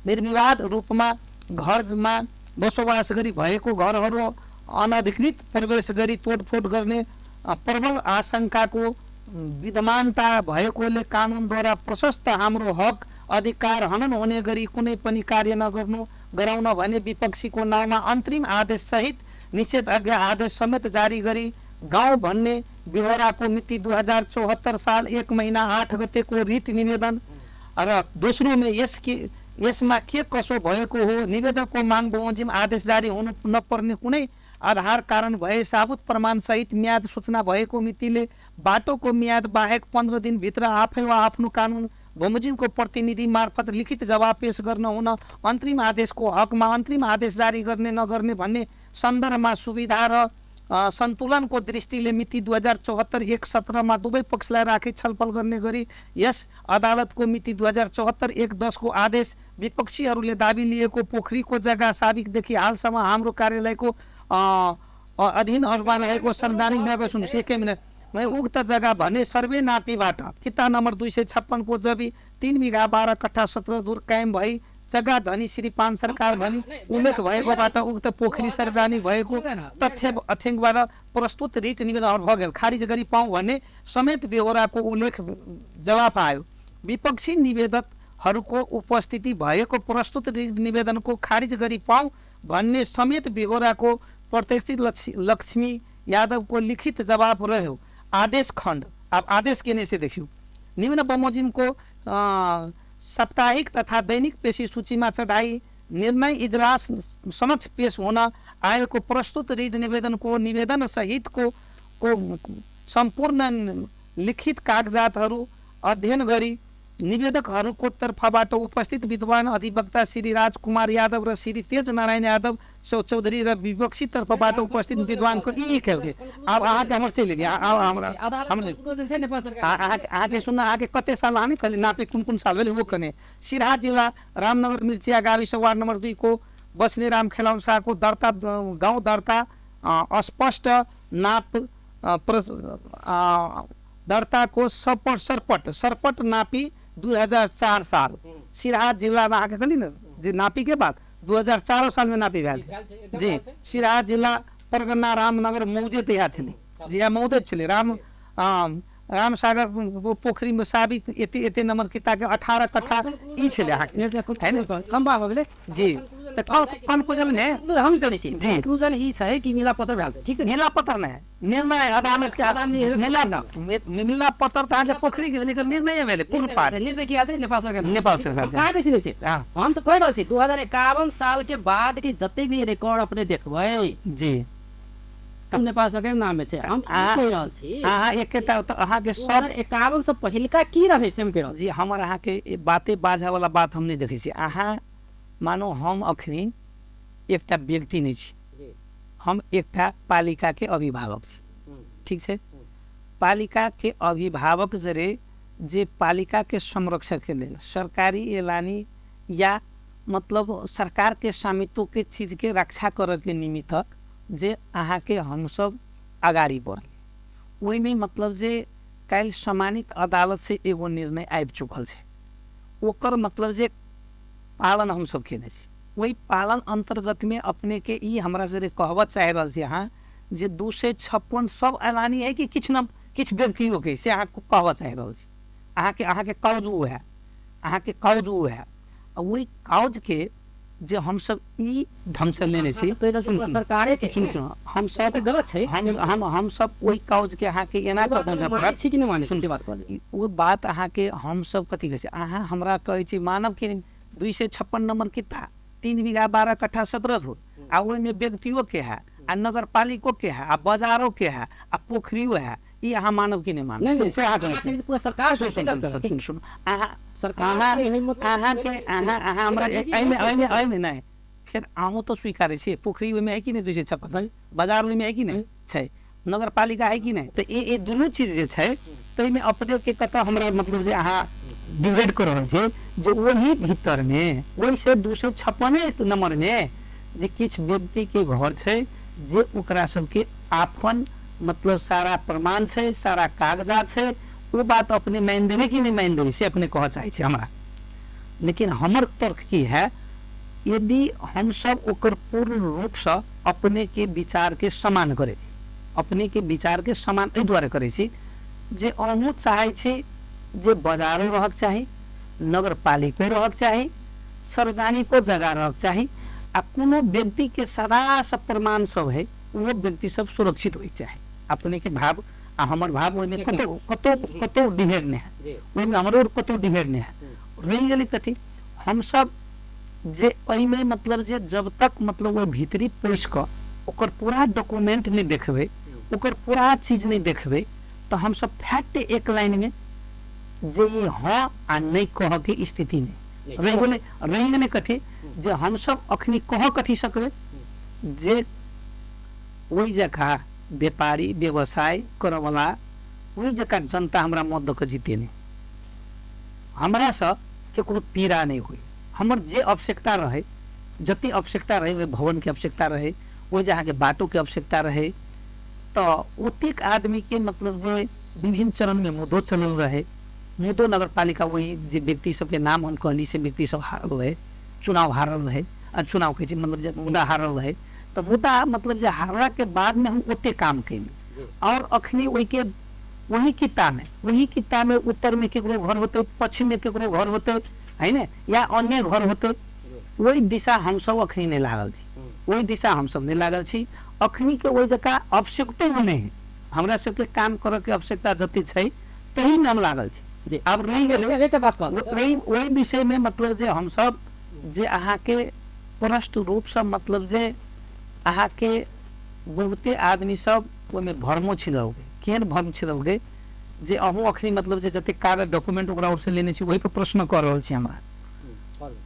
निर्विवाद रूपमा घरमा बसोबास गरी भएको घरहरू अनधिकृत प्रवेश गरी तोडफोड गर्ने प्रबल आशंकाको विद्यमानता भएकोले कानुनद्वारा प्रशस्त हाम्रो हक अधिकार हनन हुने गरी कुनै पनि कार्य नगर्नु गराउन भने विपक्षीको नाउँमा अन्तरिम आदेश सहित निषेधाज्ञा आदेश समेत जारी गरी गाउँ भन्ने बेहोराको मिति 2074 साल 1 महिना 8 गतेको रिट निवेदन र दोस्रोमा यसमा के कसो भएको हो निवेदकको माग बमोजिम आदेश जारी हुनु नपर्ने कुनै आधार कारण भए साबुत प्रमाण सहित म्याद सूचना भएको मितिले बाटोको म्याद बाहेक 15 दिनभित्र आफै वा आफ्नो कानुन बमोजिमको प्रतिनिधि मार्फत लिखित जवाब पेश गर्न हुन अन्तरिम आदेशको हकमा अन्तरिम आदेश जारी गर्ने नगर्ने भन्ने सन्दर्भमा सुविधा र सन्तुलनको दृष्टिले मिति 2074-1-17 मा दुवै पक्षलाई राखी छलफल गर्ने गरी यस अदालतको मिति 2074-1-10 को आदेश विपक्षीहरूले दाबी लिएको पोखरीको जग्गा साबिकदेखि हालसम्म हाम्रो कार्यालयको अधीन अरूमा रहेको संवैधानिक न्याय सुन्नुहोस् एकै मिनट। उक्त जग्गा भने सर्वे नापीबाट किता नम्बर 256 को जबी 3 बिघा 12 कट्ठा 17 धुर कायम भई जग्गा धनी श्री पान सरकार भनी उल्लेख भएकोबाट उक्त पोखरी सार्वजनिक भएको तथ्य अथ्याङ्कबाट प्रस्तुत रिट निवेदन भऽ गेल खारिज गरी पाऊँ भन्ने समेत बेहोराको उल्लेख जवाफ आयो। विपक्षी निवेदकहरूको उपस्थिति भएको प्रस्तुत रिट निवेदनको खारिज गरी पाऊँ भन्ने समेत बेहोराको प्रत्यक्षित लक्ष्मी यादवको लिखित जवाफ रह्यो। आदेश खण्ड अब आदेश के से देखियो। निम्न बमोजिमको साप्ताहिक तथा दैनिक पेशी सूचीमा चढाई निर्णय इजलास समक्ष पेश हुन आएको प्रस्तुत रिट निवेदनको निवेदन सहितको को सम्पूर्ण लिखित कागजातहरू अध्ययन गरी निवेदकहरूको तर्फबाट उपस्थित विद्वान अधिवक्ता श्री राजकुमार यादव र श्री तेज नारायण यादव चौधरी र विपक्षी तर्फबाट उपस्थित विद्वानको यी खेलके आब अहाँके हमर चलि एलियै। अहाँके सुन अहाँके कते साल अहाँ कहली नापे कुन कुन साल भेल वो कने। सिरहा जिल्ला रामनगर मिर्चिया गाविस वार्ड नम्बर 2 को बस्ने राम खेलाउन शाहको दर्ता गाउँ दर्ता अस्पष्ट नाप दर्ताको सरपट सरपट नापी 2004 साल सिरहा जिल्लामा अहाँके कहली ने जे नापीके बाद 2004 साल में नापी भेल जी। सिराहा जिला परगना रामनगर मौजे तहिया छलै, जिया मौजे छलै। राम रामसागर पोखरी में साबित एते एते नंबर किता के 18 कट्ठा ई छलै अहाँके, है ने? लम्बा हो गेलै जी। तऽ कंक्लूजन ने हम करै छी, कंक्लूजन ई छै कि मिला पत्र भेल छै, ठीक छै? मिला पत्र नहि, निर्णय अदालत के मिला पत्र तऽ अहाँके पोखरी के लेकिन निर्णय भेलै पूर्ण पाठ। निर्णय की छै नेपाल सरकार, नेपाल सरकार कहाँ दै छै? हम तऽ कहि रहल छी 2051 साल के बाद के जते भी रिकॉर्ड अपने देखबै जी नेपाल सरकार नाम छै। हम कहि रहल छी अहाँ एकेटा तऽ अहाँके सब 2051 से पहिलका की रहै से हम कहि रहल जी। हमर अहाँके बाते बाझा वाला बात हम नहि देखै छी। अहाँ मानो हम अखनी एकटा व्यक्ति नहि छी, हम एकटा पालिका के अभिभावक छी, ठीक छै? पालिका के अभिभावक जरे जे पालिका के संरक्षण के लेल सरकारी एलानी या मतलब सरकार के स्वामित्व के चीज के रक्षा करऽ के निमित्त जे अहाँके हमसब अगाडि बढ़ल, ओहिमे मतलब जे काल्हि सम्मानित अदालत से एगो निर्णय आबि चुकल छै, ओकर मतलब जे पालन हमसब केने छी। ओहि पालन अन्तर्गतमे अपनेके ई हमरा से कहबऽ चाहि रहल छी अहाँ जे 256 सब ऐलानी है कि किछु न किछु व्यक्तियों के, से अहाँ कहबऽ चाहि रहल छी। अहाँके अहाँके काउज ओ है, अहाँके काउज ओ है, आ ओहि काउजके जे हमसब ई ढंग से लेने छी, सरकारे के हमसब गलत छै, हम हमसब ओहि काउज के अहाँके एना कऽ छी कि नहि मानै छी बात, ओ बात अहाँके हमसब कथी कहै छी? अहाँ हमरा कहै छी मानव कि 256 नंबर किता 3 बीघा 12 कट्ठा 17 धुर, आ ओहिमे व्यक्तियों के है, आ नगरपालिको के है, आ बाजारो के है, आ पोखरियो है, ई अहाँ मानव कि नहि मानब? से अहाँ कहै छी पूरा सरकार सुन अहाँ अहाँके अहाँ अहाँ हमरा एहिमे एहिमे एहिमे नहि, फेर अहूँ तऽ स्वीकारै छियै पोखरी ओहिमे है कि नहि 256, बाजार ओहिमे है कि नहि छै, नगरपालिका है कि नहि? तऽ ई दुनू चीज जे छै ताहिमे अपनेके कतऽ हमरा मतलब जे अहाँ डिवाइड कऽ रहल छियै जे ओहि भीतरमे ओहिसँ 256 नंबरमे जे किछु व्यक्तिके घर छै जे ओकरा सबके आपन मतलब सारा प्रमाण छै, सारा कागजात छै, ओ बात अपने मानि देबै कि नहि मानि देबै से अपने कहऽ चाहै छी हमरा। लेकिन हमर तर्क की है, यदि हमसब ओकर पूर्ण रूपसँ अपनेके विचारके समान करै छी, अपनेके विचारके समान एहि दुआरे करै छी जे अहूँ चाहै छी जे बाजारो रहक चाही, नगरपालिको रहक चाही, सार्वजनिको जगह रहक चाही, आ कोनो व्यक्तिके सदा सब प्रमाण सब है वो व्यक्ति सब सुरक्षित होइके चाही। अपनेके भाव आ हमर भाव ओहिमे कतौ कतौ कतौ डिभेड नहि है, ओहिमे हमरो कतौ डिभेड नहि है। रहि गेलै कथी, हमसब जे एहिमे मतलब जे जब तक मतलब ओहि भीतरी पैसि कऽ ओकर पूरा डॉक्यूमेंट नहि देखबै, ओकर पूरा चीज नहि देखबै, तऽ हमसब फैक्ट एक लाइनमे जे ई हँ आ नहि कहऽके स्थिति नहि रहि गेलै। रहि गेलै कथी जे हमसब अखनी कह कथी सकबै जे ओहि जगह व्यापारी व्यवसाय करऽवला ओहि जगह जनता हमरा मत दऽ कऽ जीते नहि, हमरासँ केकरो पीड़ा नहि होइ, हमर जे आवश्यकता रहै, जते आवश्यकता रहै, ओहि भवनके आवश्यकता रहै, ओहि जे अहाँके बाटोके आवश्यकता रहै, तऽ ओतेक आदमीके मतलब जे विभिन्न चरणमे मुद्दो चलल रहै, मुद्दो नगरपालिका वही जे व्यक्ति सबके नाम हम कहली से व्यक्ति सब हारल रहै, चुनाव हारल रहै, आ चुनाव कहै छी मतलब जे मुद्दा हारल रहै, तऽ मुद्दा मतलब जे हारलाके बादमे हम ओते काम केली। और अखनी ओहिके वही कितामे उत्तरमे केकरो घर होतै, पश्चिममे केकरो घर होतै, है ने, या अन्य घर होतै, ओहि दिशा हमसब अखनी नहि लागल छी, ओहि दिशा हमसब नहि लागल छी। अखनी के ओहि जगह आवश्यकतो नहि है, हमरा सबके काम करऽ के आवश्यकता जते छै तहीमे हम लागल छी। आब रहि गेलै ओहि विषयमे मतलब जे हमसब जे अहाँके स्पष्ट रूपसँ मतलब जे अहाँके बहुते आदमी सब ओहिमे भ्रमो छिड़ौगे। केहन भ्रम छिड़ौगे जे अहूँ अखनी मतलब जे जतेक कागज डॉक्यूमेंट ओकरा ओरसँ लेने छी ओहि पर प्रश्न कऽ रहल छी हमरा।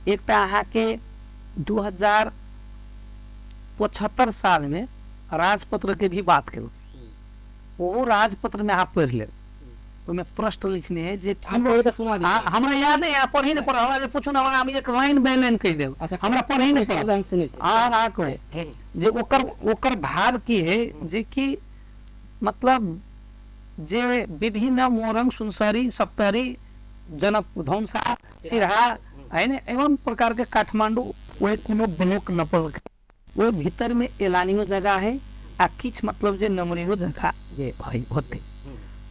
एकटा अहाँके 2075 सालमे राजपत्र के भी बात करू, ओ राजपत्र में अहाँ पढ़ि लेब, ओहिमे प्रश्न लिखने है जे हमरा याद नहीं, पढ़ी नहीं पढ़, हमरा पूछू ना, हम एक लाइन बाय लाइन कहि देब, हमरा पढ़ी नहीं पढ़। अहाँ कहे जे ओकर ओकर भाव की है जे कि मतलब जे विभिन्न मोरंग सुनसरी सप्तरी जनक धौंसा सिरहा है ने एवं प्रकार के काठमांडू ओहि कोनो ब्लॉक नपल, ओहि भीतरमे एलानियो जगह है आ किछु मतलब जे नमरियो जगह जे है होते।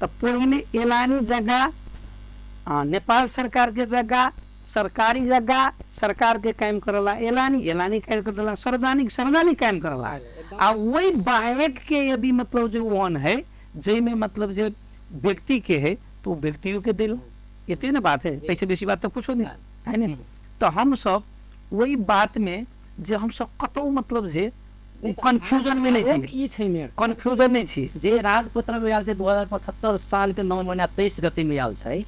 तऽ पहिने एलानी जगह नेपाल सरकार के जगह, सरकारी जगह सरकार के कायम करला, एलानी एलानी कायम करला, सार्वजनिक सार्वजनिक कायम करला। आ वही बाहेक के यदि मतलब जो वन है जाहिमे मतलब जे व्यक्ति के है तो व्यक्तियों के दिल, एते ना बात है, पैसे बेसी बात तो कुछो नहीं है ने। तो हम सब वही बात में जे हम सब कतौ मतलब जे कन्फ्यूजन में नहीं छी, ई छै मेयर कन्फ्यूजन नहीं छी। जे राजपत्र में आयल छै 2075 साल के 9 महीना 23 गते में आयल छै,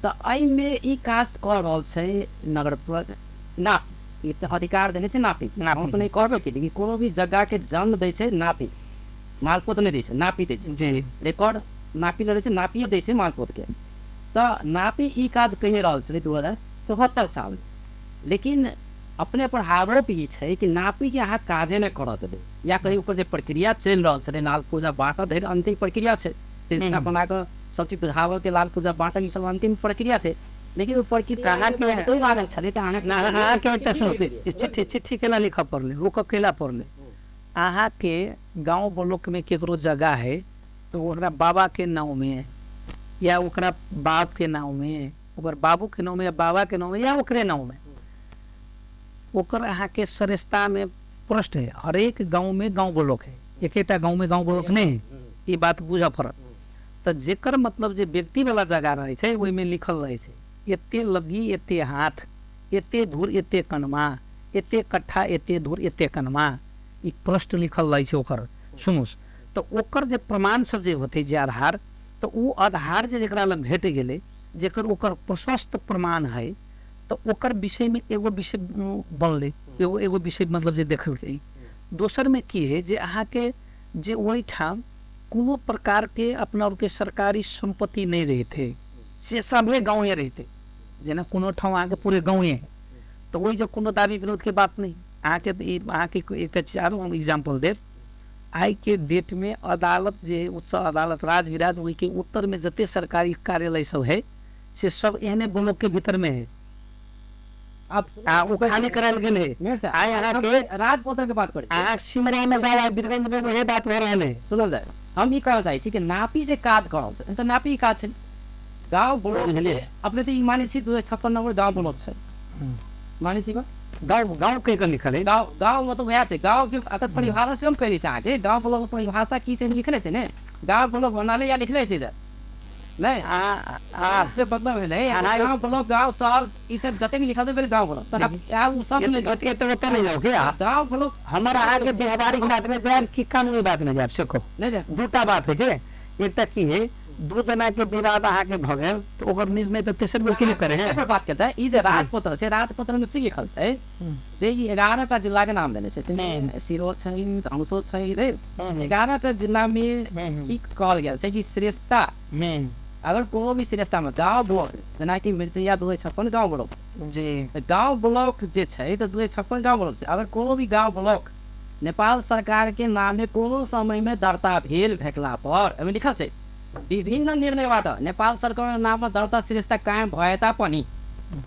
तऽ एहिमे ई काज कऽ रहल छै नगर नापी, ई तऽ अधिकार देने छै नापी, हम तऽ नहि कहबै कि, लेकिन कोनो भी जगह के जन्म दै छै नापी, मालपोत नहि दै छै, नापी दै छै, रिकॉर्ड नापी लड़ै छै, नापिए दै छै मालपोत के। तऽ नापी ई काज कहि रहल छै 2074 साल, लेकिन अपने पर आरोप ई छै कि नापी के अहाँ काजे नहि करऽ देबै, या कहीं ओकर जे प्रक्रिया चलि रहल छलै लाल पूजा बाँटऽ धरि अन्तिम प्रक्रिया छै, सिलसिला बना कऽ सब चीज बुझाबऽ के लाल पूजा बाँटऽ ई सब अन्तिम प्रक्रिया छै, लेकिन ओ प्रक्रिया लागल छलै तऽ अहाँके चिट्ठी चिट्ठी केना लिखऽ पड़लै, रोकऽ केला पड़लै। अहाँके गाँव ब्लॉक में केकरो जगह है तो ओकरा बाबा के नाव में या ओकरा बाप के नाव में, ओकर बाबू के नाव में या बाबा के नाव में या ओकरे नाव में, ओकर अहाँके सरिस्ता में प्रश्न है। हरेक गाँव में गाँव ब्लॉक है, एकेटा गाँव में गाँव ब्लॉक नहीं है, ई बात बुझऽ पड़त। तऽ जेकर मतलब जे व्यक्ति वाला जगह रहै छै ओहिमे लिखल रहै छै एते लग्गी एते हाथ, एते धूर एते कनमा, एते कट्ठा एते धूर एते कनमा, ई प्रश्न लिखल रहै छै ओकर। सुनू तऽ ओकर जे प्रमाण सब जे होतै जे आधार, तऽ ओ आधार जे जकरा लग भेट गेलै, जेकर ओकर प्रशस्त प्रमाण है, तऽ ओकर विषयमे एगो विषय बनलै, एगो एगो विषय मतलब जे देखलकै। दोसरमे की है जे अहाँके जे ओहिठाम कोनो प्रकारके अपना आरके सरकारी सम्पत्ति नहि रहितै, से सभे गाँवे रहितै, जेना कोनो ठाम अहाँके पूरे गाँवे है तऽ ओहि जे कोनो दाबी विरोधके बात नहि। अहाँके ई अहाँके एकटा चीज आरो हम एग्जाम्पल देब, आइके डेटमे अदालत जे उच्च अदालत राजविराज ओहिके उत्तरमे जते सरकारी कार्यालय सब है से सब एहने ब्लॉकके भीतरमे है, आ ओ खाली करायल गेल है। आइ अहाँके राजपत्र के बात करै अहाँ सिमरामे जाउ, वीरगंजमे वएह बात भऽ रहल है। सुनल जाय, हम ई कहऽ चाहै छी कि नापी जे काज कऽ रहल छै तऽ नापी काज छै गाँव ब्लॉक अपने तऽ ई मानै छी 256 नम्बर गाँव ब्लॉक छै, मानै छी गाँव गाँव के के लिखल है गाँव गाँव मतलब वएह छै गाँव के अगर परिभाषा से हम कहै छी अहाँके गाँव ब्लॉक परिभाषा की छै लिखले छै ने, गाँव ब्लॉक बनाले या लिखले छै इधर नहीं के मतलब भेलै गाँव ब्लॉक गाँव शहर ई सब जते भी लिखल छै पहिले गाँव ब्लॉक तऽ आब ओ सब नहि एते नहि जाउ के गाँव ब्लॉक। हमर अहाँके व्यवहारिक बात में जायब कि कानूनी बात में जायब से कहू। नहीं दूटा बात होइ छै, एकटा की है दू जना के विवाद अहाँके भऽ गेल तऽ ओकर निर्णय तऽ तेसर बेर के करे है। पर बात करता है ई जे राजपत्र छै, राजपत्र में की लिखल छै जे ई 11टा जिला के नाम देने छै, सिरो छै, धनसो छै रे, 11टा जिला में की कहल गेल छै कि श्रेष्ठता अगर कोनो भी श्रेष्ठता में गाँव ब्लॉक जेनाकि मिर्चैया 256 गाँव ब्लॉक जी, गाँव ब्लॉक जे छै तऽ 256 गाँव ब्लॉक छै, अगर कोनो भी गाँव ब्लॉक नेपाल सरकार के नामे कोनो समय में दर्ता भेल भेटला पर एहिमे लिखल छै विभिन्न निर्णयबाट नेपाल सरकारको नाममा दर्ता श्रेष्ठता कायम भए तापनि,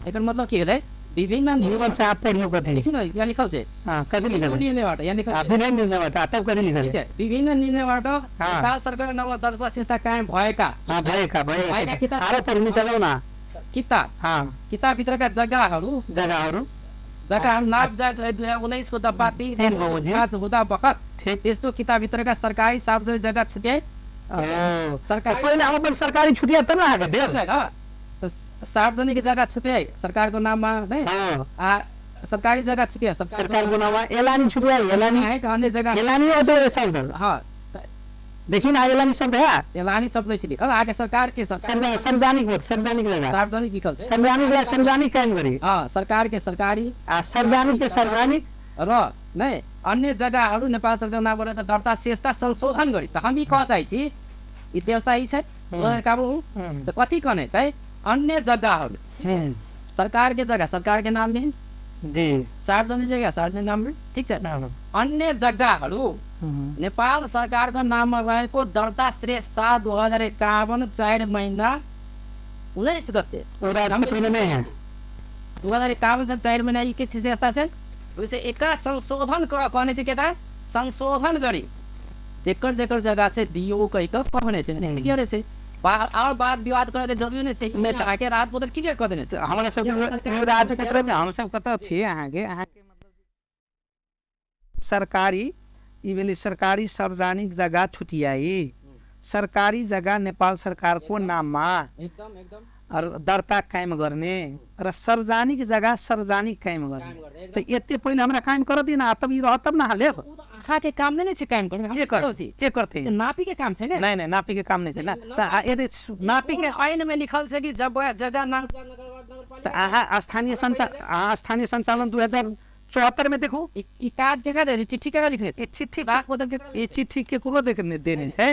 एकर मतलब के भेलै विभिन्न यहाँ लिखल छै निर्णयबाट, यहाँ लिखल छै विभिन्न निर्णयबाट नेपाल सरकारको नाममा दर्ता श्रेष्ठता कायम भएका किता किताभित्रका जग्गाहरू जग्गाहरू नाप जाँच 2019 को दफा 3 हुँदा बखत त्यस्तो किताबभित्रका सरकारी सार्वजनिक जग्गा छुट्याए सरकारी सरकारी छुटिया तब ना सार्वजनिक जग्गा छुट्याए सरकारको नाममा नै, आ सरकारी जग्गा छुट्या सरकारको नाममा एलानी छुट्या एलानी है अन्य जग्गा एलानी हो तो शब्द हां देखिन आ एलानी शब्द है, एलानी शब्द नै लिखल आगे सरकार के सार्वजनिक हो सार्वजनिक जग्गा सार्वजनिक लिखल छै सार्वजनिक ला सार्वजनिक कायम गरी हां सरकार के सरकारी आ सार्वजनिक के सार्वजनिक र नै अन्य जग्गाहरू नेपाल सरकारको नामबाट दर्ता शेषता संशोधन गरी। त हम ई कह चाहै छी ई देवता ई छै त कथी कहने छै अन्य जग्गाहरू सरकार के जग्गा सरकार के नाम में जी, सार्वजनिक जग्गा सार्वजनिक नाम में ठीक छ, अन्य जग्गाहरू नेपाल सरकारको नाममा रहेको दर्ता श्रेष्ठता 2051 4 महिना 19 गते 2051 4 महिना ई के श्रेष्ठता छै ओहिसँ एकरा संशोधन करऽ कहने छै, केकरा संशोधन करी, जेकर जेकर जगह छै दियौ कहि कऽ कहने छै, क्लियर छै। और बात विवाद करऽ के जरूरी नहि छै। अहाँके राज बदल क्लियर कऽ देने छै। हमरा सब राजपत्र मे हमसब कतऽ छियै? अहाँके अहाँके मतलब सरकारी ई भेलै सरकारी सार्वजनिक जग्गा छुटियाई, सरकारी जग्गा नेपाल सरकारको नाममा एकदम एकदम और दर्ता कायम गर्ने र सार्वजनिक जग्गा सार्वजनिक कायम गर्ने। तऽ एते पहिले हमरा कायम कर दिअ न, तब ई रहत तब न अहाँ लेब। अहाँके काम नहि ने छै कायम गर्ने, के कर के करतै? नापी के काम छै ने। नहि नहि, नापी के काम नहि छै ने। तऽ यदि नापी के ऐन में लिखल छै कि जब जग्गा नाप तऽ अहाँ स्थानीय अहाँ स्थानीय संचालन 2074 में देखू। ई काज केकरा देने? चिट्ठी केकरा लिखने छै? ई चिट्ठी राज बदल केकरा? ई चिट्ठी केकरो देखने देने छै?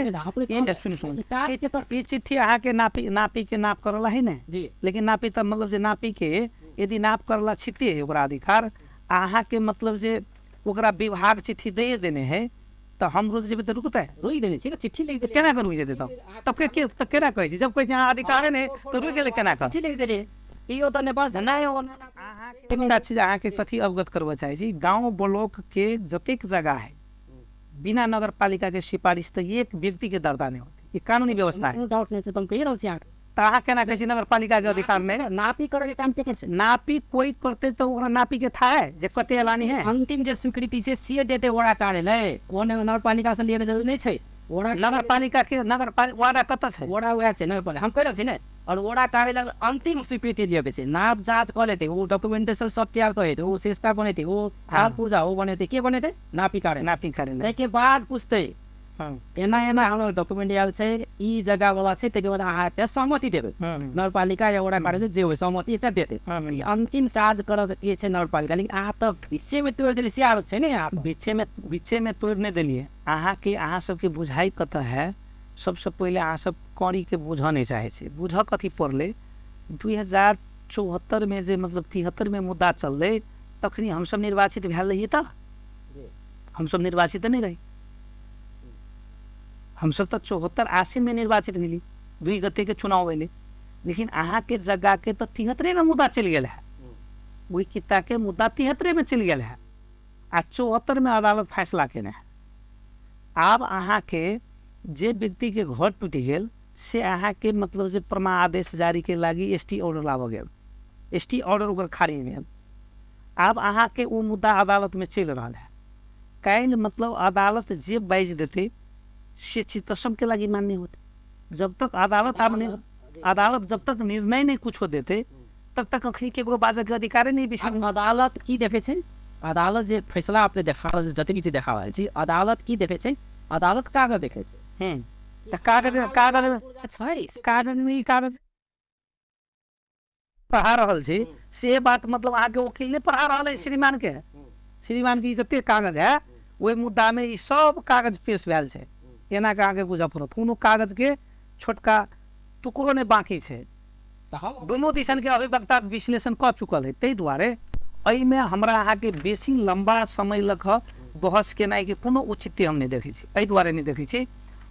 सुन सुन, ई चिट्ठी अहाँके नापी नापी के नाप करला है ने जी, लेकिन नापी तऽ मतलब जे नापी के यदि नाप करला छिते है ओकरा अधिकार, अहाँके मतलब जे ओकरा विभाग चिट्ठी दे देने है तऽ हम रोज जेबै तऽ रुकतै? रोकि देने छै, चिट्ठी लिख देने। केना कऽ रुकि जेतै? तब तब के के तऽ केना कहै छी? जब कहै छी अहाँ अधिकारे नहि तऽ रुकि गेलै केना कऽ? चिट्ठी लिख देने, इहो तऽ नेपाल झन्डा है। एकटा चीज अहाँके कथी अवगत करबऽ चाहै छी, गाँव ब्लॉक के जतेक जगह है बिना नगरपालिका के सिफारिश तऽ एक व्यक्ति के दर्ता नहि होतै। ई कानूनी व्यवस्था है। कोनो डाउट नहि छै, तऽ हम कहि रहल छी अहाँके। तऽ अहाँ केना कहै छी नगरपालिका के अधिकार नहि? नापी करे के काम केकर छै? नापी कोइ करतै तऽ ओकरा नापी के था है जे कते एलानी है। अंतिम जे स्वीकृति छै से देतै वडा कार्यालय, ओ नगरपालिका से लिअ के जरूरी नहि छै। वडा नगरपालिका के नगरपालिका वडा कतऽ छै? वडा वएह छै नगरपालिका, हम कहि रहल छी ने। और वडा कार्यालय अंतिम स्वीकृति लिअ के छै, नाप जाँच कऽ लेतै, ओ डॉक्यूमेंटेशन सब तैयार कऽ लेतै, ओ शेषता बनेतै, ओ हाल पूजा ओ बनेतै, के बनेतै? नापी कार्यालय। नापी कार्यालय। ताहिके बाद पुछतै एना एना हाम्रो डॉक्यूमेंट आयल छै, ई जग्गा वाला छै, ताहिके बाद अहाँके सहमति देबै नगरपालिका या वडा कार्यालय जे होइ, सहमति एकटा देतै। ई अंतिम काज करऽ के छै नगरपालिका, लेकिन अहाँ तऽ बीचेमे तोड़ि देलियै से आरोप छै ने अहाँ। बीचेमे बीचेमे तोड़ि नहि देलियै अहाँके। अहाँ सबके बुझाइ कतऽ है? सबसँ पहिले अहाँ सब कड़ीके बुझऽ नहि चाहै छी। बुझऽ कथी पड़लै? 2074मे जे मतलब 73मे मुद्दा चललै तखनी हमसब निर्वाचित भेल रहियै? तऽ हमसब निर्वाचित नहि रही। हमसब तऽ 74 आसिनमे निर्वाचित भेली, 2 गतेके चुनाव भेलै। लेकिन अहाँके जग्गाके तऽ 73मे मुद्दा चलि गेल है, ओहि कित्ताके मुद्दा 73मे चलि गेल है आ 74मे अदालत फैसला केने है। आब अहाँके जे व्यक्तिके घर टूटि गेल से अहाँके मतलब जे प्रमा आदेश जारीके लागि एस टी ऑर्डर लाबऽ गेल, एस टी ऑर्डर ओकर खारिज भेल। आब अहाँके ओ मुद्दा अदालतमे चलि रहल है। काल्हि मतलब अदालत जे बाजि देतै से चीज तऽ सबके लागि मान्य होतै। जब तक अदालत आब नहि, अदालत जब तक निर्णय नहि कुछो देतै तब तक अखनी केकरो बाजऽके अधिकारे नहि विषय। अदालत की देखै छै? अदालत जे फैसला अपने देखा रहल छै, जतेक चीज देखा रहल छी, अदालत की देखै छै? अदालत कागज देखै छै। तऽ कागज कागज छै। कागजमे ई कागज पढ़ा रहल छी से बात मतलब अहाँके वकील नहि पढ़ा रहल है श्रीमान के। श्रीमान के ई जतेक कागज है ओहि मुद्दामे ई सब कागज पेश भेल छै। एना के अहाँके बुझऽ पड़त, कोनो कागजके छोटका टुकड़ो नहि बाँकी छै। तऽ हम दुनू दिसन के अभिवक्ता विश्लेषण कऽ चुकल है। ताहि दुआरे एहिमे हमरा अहाँके बेसी लम्बा समय लऽ कऽ बहस केनाइके कोनो औचित्य हम नहि देखै छी। एहि दुआरे नहि देखै छी,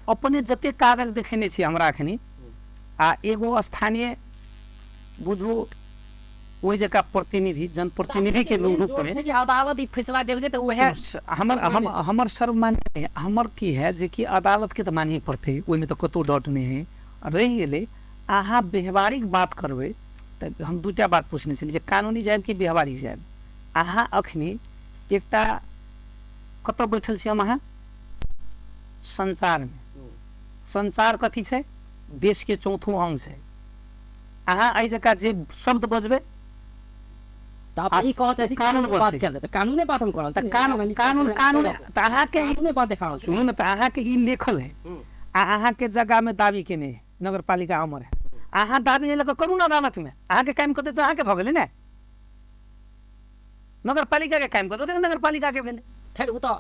अपने जतेक कागज देखेने छी हमरा एखनी आ एगो स्थानीय बुझू ओहि जगह प्रतिनिधि जनप्रतिनिधिके रूपमे छै कि अदालत ई फैसला देबै तऽ उएह हमर हम हमर सर्वमान्य हमर की है जे कि अदालतके तऽ मानही पड़तै, ओहिमे तऽ कतहु डाउट नहि है। रहि गेलै अहाँ व्यवहारिक बात करबै तऽ हम दूटा बात पूछने छली जे कानूनी जायब कि व्यवहारिक जायब। अहाँ अखनी एकटा कतऽ बैठल छी? हम अहाँ संसारमे। संसार कथी छै? देशके चौथो अंग छै। अहाँ एहि जगह जे शब्द बजबै तऽ आप ई कहऽ चाहै छी कानून बात बजतै। कयल जाय तऽ कानूने बात हम कऽ रहल छी। तऽ कानून कानून कानून तऽ अहाँके कानूने बात देखा रहल छी। सुनू ने, तऽ अहाँके ई लिखल है आ अहाँके जगहमे दाबी केने है नगरपालिका हमर है। अहाँ दाबी लऽ कऽ करू ने अदालतमे। अहाँके कायम कऽ देत तऽ अहाँके भऽ गेलै ने। नगरपालिकाके कायम कऽ देतै तऽ नगरपालिकाके भेलै। खैर ओ तऽ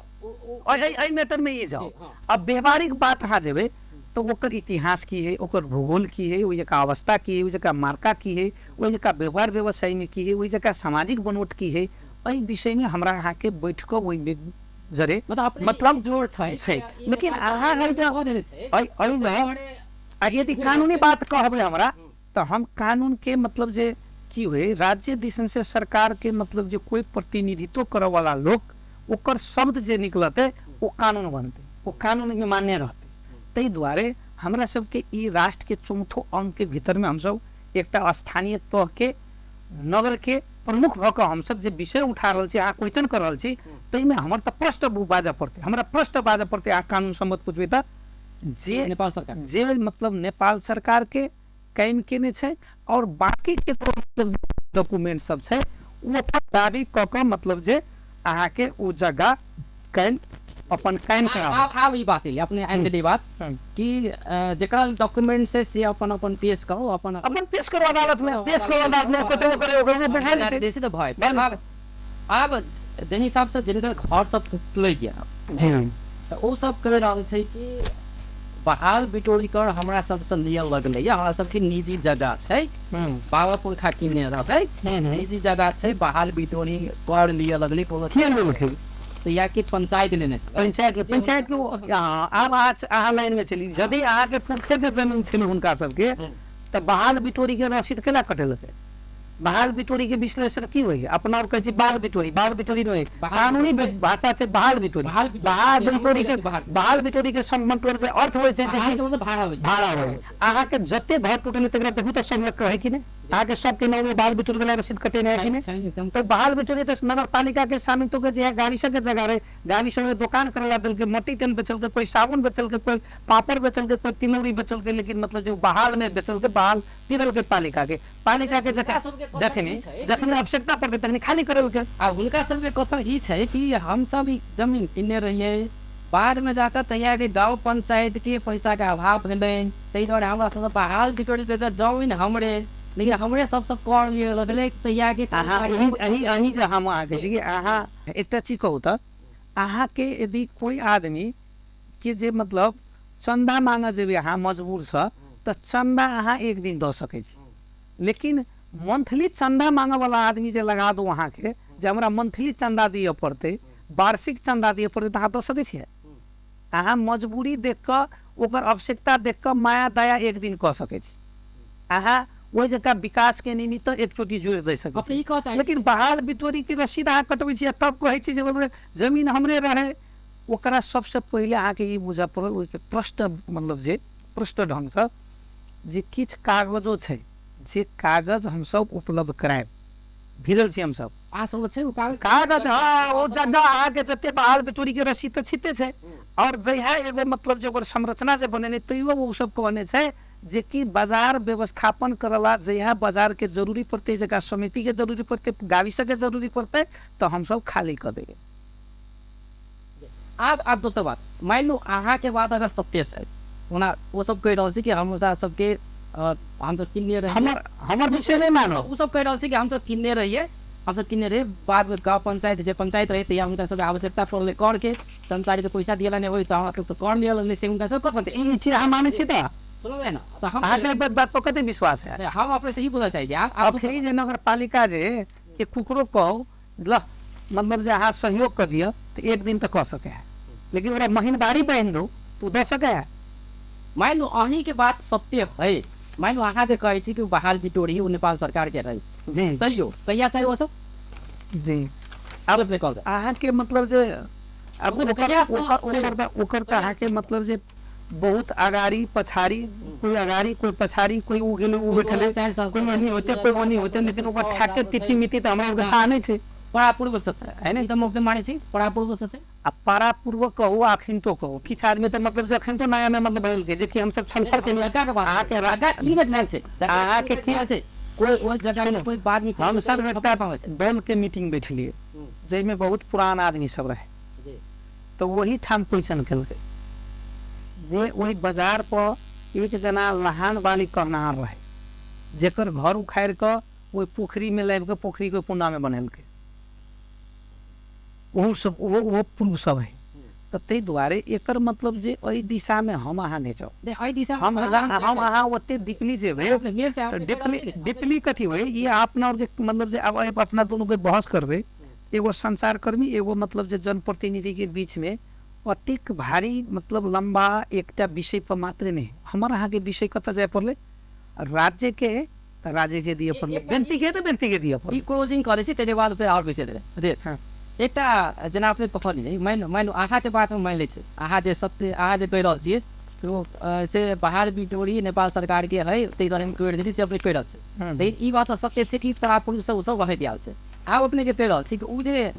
एहि एहि मैटरमे ई जाउ। जी, हाँ। अब व्यवहारिक बात अहाँ जेबै तऽ ओकर इतिहास की है, ओकर भूगोल की है, ओहि जगह अवस्था की है, ओहि जगह मार्का की है, ओहि जगह व्यवहार व्यवसायमे की है, ओहि जगह सामाजिक बनोट की है, एहि विषयमे हमरा अहाँके बैठ कऽ ओहि जरे मतलब अपने मतलब जोर छै छै। लेकिन अहाँ एहि जे कऽ देने छै एहि एहिमे आ यदि कानूनी बात कहबै हमरा तऽ हम कानूनके मतलब जे की होइ राज्य दिसन से सरकार के मतलब जे कोई प्रतिनिधित्व करे वाला लोक ओकर शब्द जे निकलते ओ कानून बनते, ओ कानून में मान्य रहते। ताहि दुआरे हमरा सबके ई राष्ट्र के चौथो अंग के भीतर में हमसब एकटा स्थानीय तह के नगर के प्रमुख भऽ कऽ हमसब जे विषय उठा रहल छी, अहाँ क्वेश्चन कर रहल छी, ताहिमे हमर तऽ प्रश्न बाजऽ पड़तै, हमरा प्रश्न बाजऽ पड़तै। अहाँ कानून सम्मत पूछबै तऽ जे नेपाल सरकार जे मतलब नेपाल सरकार के कायम केने छै और बाकी के मतलब डॉक्यूमेंट सब छै ओ अपन दाबी कऽ कऽ मतलब जे अहाँके ओ जगह कायम अपन कायम कराबू। आब ई बात अपने आनि देली बात कि जेकरा डॉक्यूमेंट से से अपन अपन पेश करू, अपन अपन पेश करू अदालत में, पेश करू अदालत में, कतौ करे ओकरे बैठा जेतै। देसी तऽ भय आब जाहि हिसाब से जिनकर घर सब टूटलै या जी तऽ ओ सब कहि रहल छै कि बहाल बिटोरी कर हमरा सबसँ लिअ लगलै या हमरा सबके निजी जगह छै, बाबा पुरखा किने रहै, निजी जगह छै, बहाल बिटोरी कर लिअ लगलै। तो या कि पंचायत लेने छै, पंचायत पंचायत आब अहाँ लाइन में चली। यदि अहाँके पुरखे के जमीन छलै हुनका सबके तऽ बहाल बिटोरी के रसीद केना कटेलकै? बहाल बिटोरी के विश्लेषण की होइ? अपना और कहै छी बाल बिटोरी, बाल बिटोरी नहि, कानूनी भाषा छै बहाल बिटोरी। बहाल बिटोरी के बहाल बिटोरी के मतलब जे अर्थ होइ छै भाड़ा होइ। अहाँके जते घर टूटलै तकरा देखू तऽ सब कहै कि नहि, अहाँके सबके नाम में बहाल बिटोरी वाला रसीद कटेने है कि नहीं? तो बहाल बिटोरी तो नगर पालिका के स्वामित्व के जे गाड़ी सब के जगह रहे, गाड़ी सब के दुकान करला देलकै, मट्टी तेल बेचलकै, कोई साबुन बेचलकै, कोई पापड़ बेचलकै, कोई तिलौरी बेचलकै, लेकिन मतलब जो बहाल में बेचलकै, बहाल तिरलकै पालिका के, पालिका के जखनी जखनी आवश्यकता पड़तै तखनी खाली करलकै। आ हुनका सबके कथन ई छै कि हम सब जमीन किनने रहियै, बाद में जाकर तैयार के गाँव पंचायत के पैसा के अभाव भेलै, ताहि दुआरे हमरा सब बहाल बिटोरी जमीन हमरे, लेकिन हमरे सब सब कर लिअ लगलै तैयार के। अहीं जे हम अहाँके छी कि अहाँ एकटा चीज कहू तऽ अहाँके यदि कोई आदमी के जे मतलब चन्दा मांगऽ जेबै अहाँ मजबूरसँ तऽ चन्दा अहाँ एक दिन दऽ सकै छी, लेकिन मंथली चन्दा मांगऽ वाला आदमी जे लगा दू अहाँके जे हमरा मंथली चन्दा दिअ पड़तै, वार्षिक चन्दा दिअ पड़तै, तऽ अहाँ दऽ सकै छियै? अहाँ मजबूरी देख कऽ ओकर आवश्यकता देख कऽ माया दया एक दिन कऽ सकै छी, अहाँ ओहि जगह विकास के निमित्त एक चोटी जोड़ि दे सकै छी। लेकिन बहाल बिटोरी के रसीद अहाँ कटबै छियै तब कहै छी जे जमीन हमरे रहै। ओकरा सबसँ पहिले अहाँके ई बुझऽ पड़ल ओहिके प्रश्न मतलब जे प्रश्न ढङ्गसँ जे किछु कागजो छै जे कागज हमसब उपलब्ध करायब, भिड़ल छी हमसब कागज। हाँ, ओ जगह अहाँके जते बहाल बिटोरी के रसीद तऽ छिते छै, और जहिया एगो मतलब जे ओकर संरचना जे बनेने तैयो ओ सब कहने छै जे कि बाजार व्यवस्थापन करला जहिया बाजार के जरूरी पड़तै, जगह समिति के जरूरी पड़तै, गाड़ी सबके जरूरी पड़तै तऽ हमसब खाली कऽ देबै। आब दोसर बात, मानि लू अहाँके बात अगर सत्य छै, ओना ओ सब कहि रहल छै कि हमरा सबके हमसब किनने रहियै, हमर विषय नहि मानब, ओ सब कहि रहल छै कि हमसब किनने रहियै, हमसब किनने रहियै, बादमे गाँव पंचायत जे पंचायत रहै तहिया हुनका सबके आवश्यकता पड़लै करके, कर्मचारीके पैसा दिएला नहि होइ तऽ हमरा सबसँ कर लिअ लगलै, से हुनका सब कथन। ई चीज अहाँ मानै छी तऽ सुनबै ने तऽ हम अहाँके बात पर कते विश्वास है? हम अपने से ही बुझऽ चाहै छी। अखनी जे नगरपालिका जे के कुकरो कहू ल मतलब जे अहाँ सहयोग कऽ दिअ तऽ एक दिन तऽ कऽ सकै है, लेकिन ओकरा महीनवारी बान्हि दू तऽ ओ दऽ सकै है? मानि लू अहीँके बात सत्य है, मानि लू अहाँ जे कहै छी कि बहाल बिटोरी ओ नेपाल सरकार के रहै जी, तैयो कहिया से ओ सब जी आब अहाँके मतलब जे आब ओकर तऽ अहाँके मतलब जे बहुत अगाड़ी पछाड़ी, कोई अगाड़ी कोई पछाड़ी, कोई उ गेलै उ बैठलै, कोई ओनी होते कोई ओनी होते, लेकिन ओकर ठाके तिथि मिति तऽ हमरा सबके थाह नहि छै। परापूर्व से है ने, ई तऽ हम अपने मानै छी, परापूर्व से छै। आ परापूर्व कहू अखन तो कहू, किछु आदमी तऽ मतलब जे अखन तो नया में मतलब बदलकै जे कि हमसब छलफल केलियै। अहाँके अहाँके की छै कोई ओहि जगह में कोई बाद में हमसब एकटा दल के मीटिंग बैठलियै जाहिमे बहुत पुरान आदमी सब रहै, तऽ ओही ठाम क्वेश्चन केलकै जे ओहि बाजार पर एक जना लहान वाली कहनार रहे जेकर घर उखाड़ि कऽ ओहि पोखरी में लाबि कऽ पोखरी के कोना में बनेलकै, ओहो सब ओहो पूर्व सब है। तऽ ताहि दुआरे एकर मतलब जे एहि दिशा में हम अहाँ नहि जाउ, एहि दिशा हम अहाँ ओते डीपली जेबै डीपली डीपली कथी होइ ई अपना और के मतलब जे आब अपना दुनू के बहस करबै, एगो संचारकर्मी एगो मतलब जे जनप्रतिनिधि के बीच में अतेक भारी मतलब लम्बा एकटा विषय पर मात्र नहि। हमर अहाँके विषय कतऽ जाय पड़लै? राज्य के तऽ राज्यके दिअ पड़लै, व्यक्तिके तऽ व्यक्तिके दिअ पड़लै। ई क्लोजिंग करै छी, ताहिके बाद फेर आओर विषय देबै। एकटा जेना अपने कहलियै, मानि मानि अहाँके बात हम मानि लै छी, अहाँ जे सत्य अहाँ जे कहि रहल छियै से बाहर बिटोरी नेपाल सरकारके है, ताहि दुआरे हम कहि दै छी से अपने कहि रहल छी। लेकिन ई बात सत्य छै कि परापुरुष सब ओसब रहैत आयल छै। आब अपने जे कहि रहल छी कि ओ जे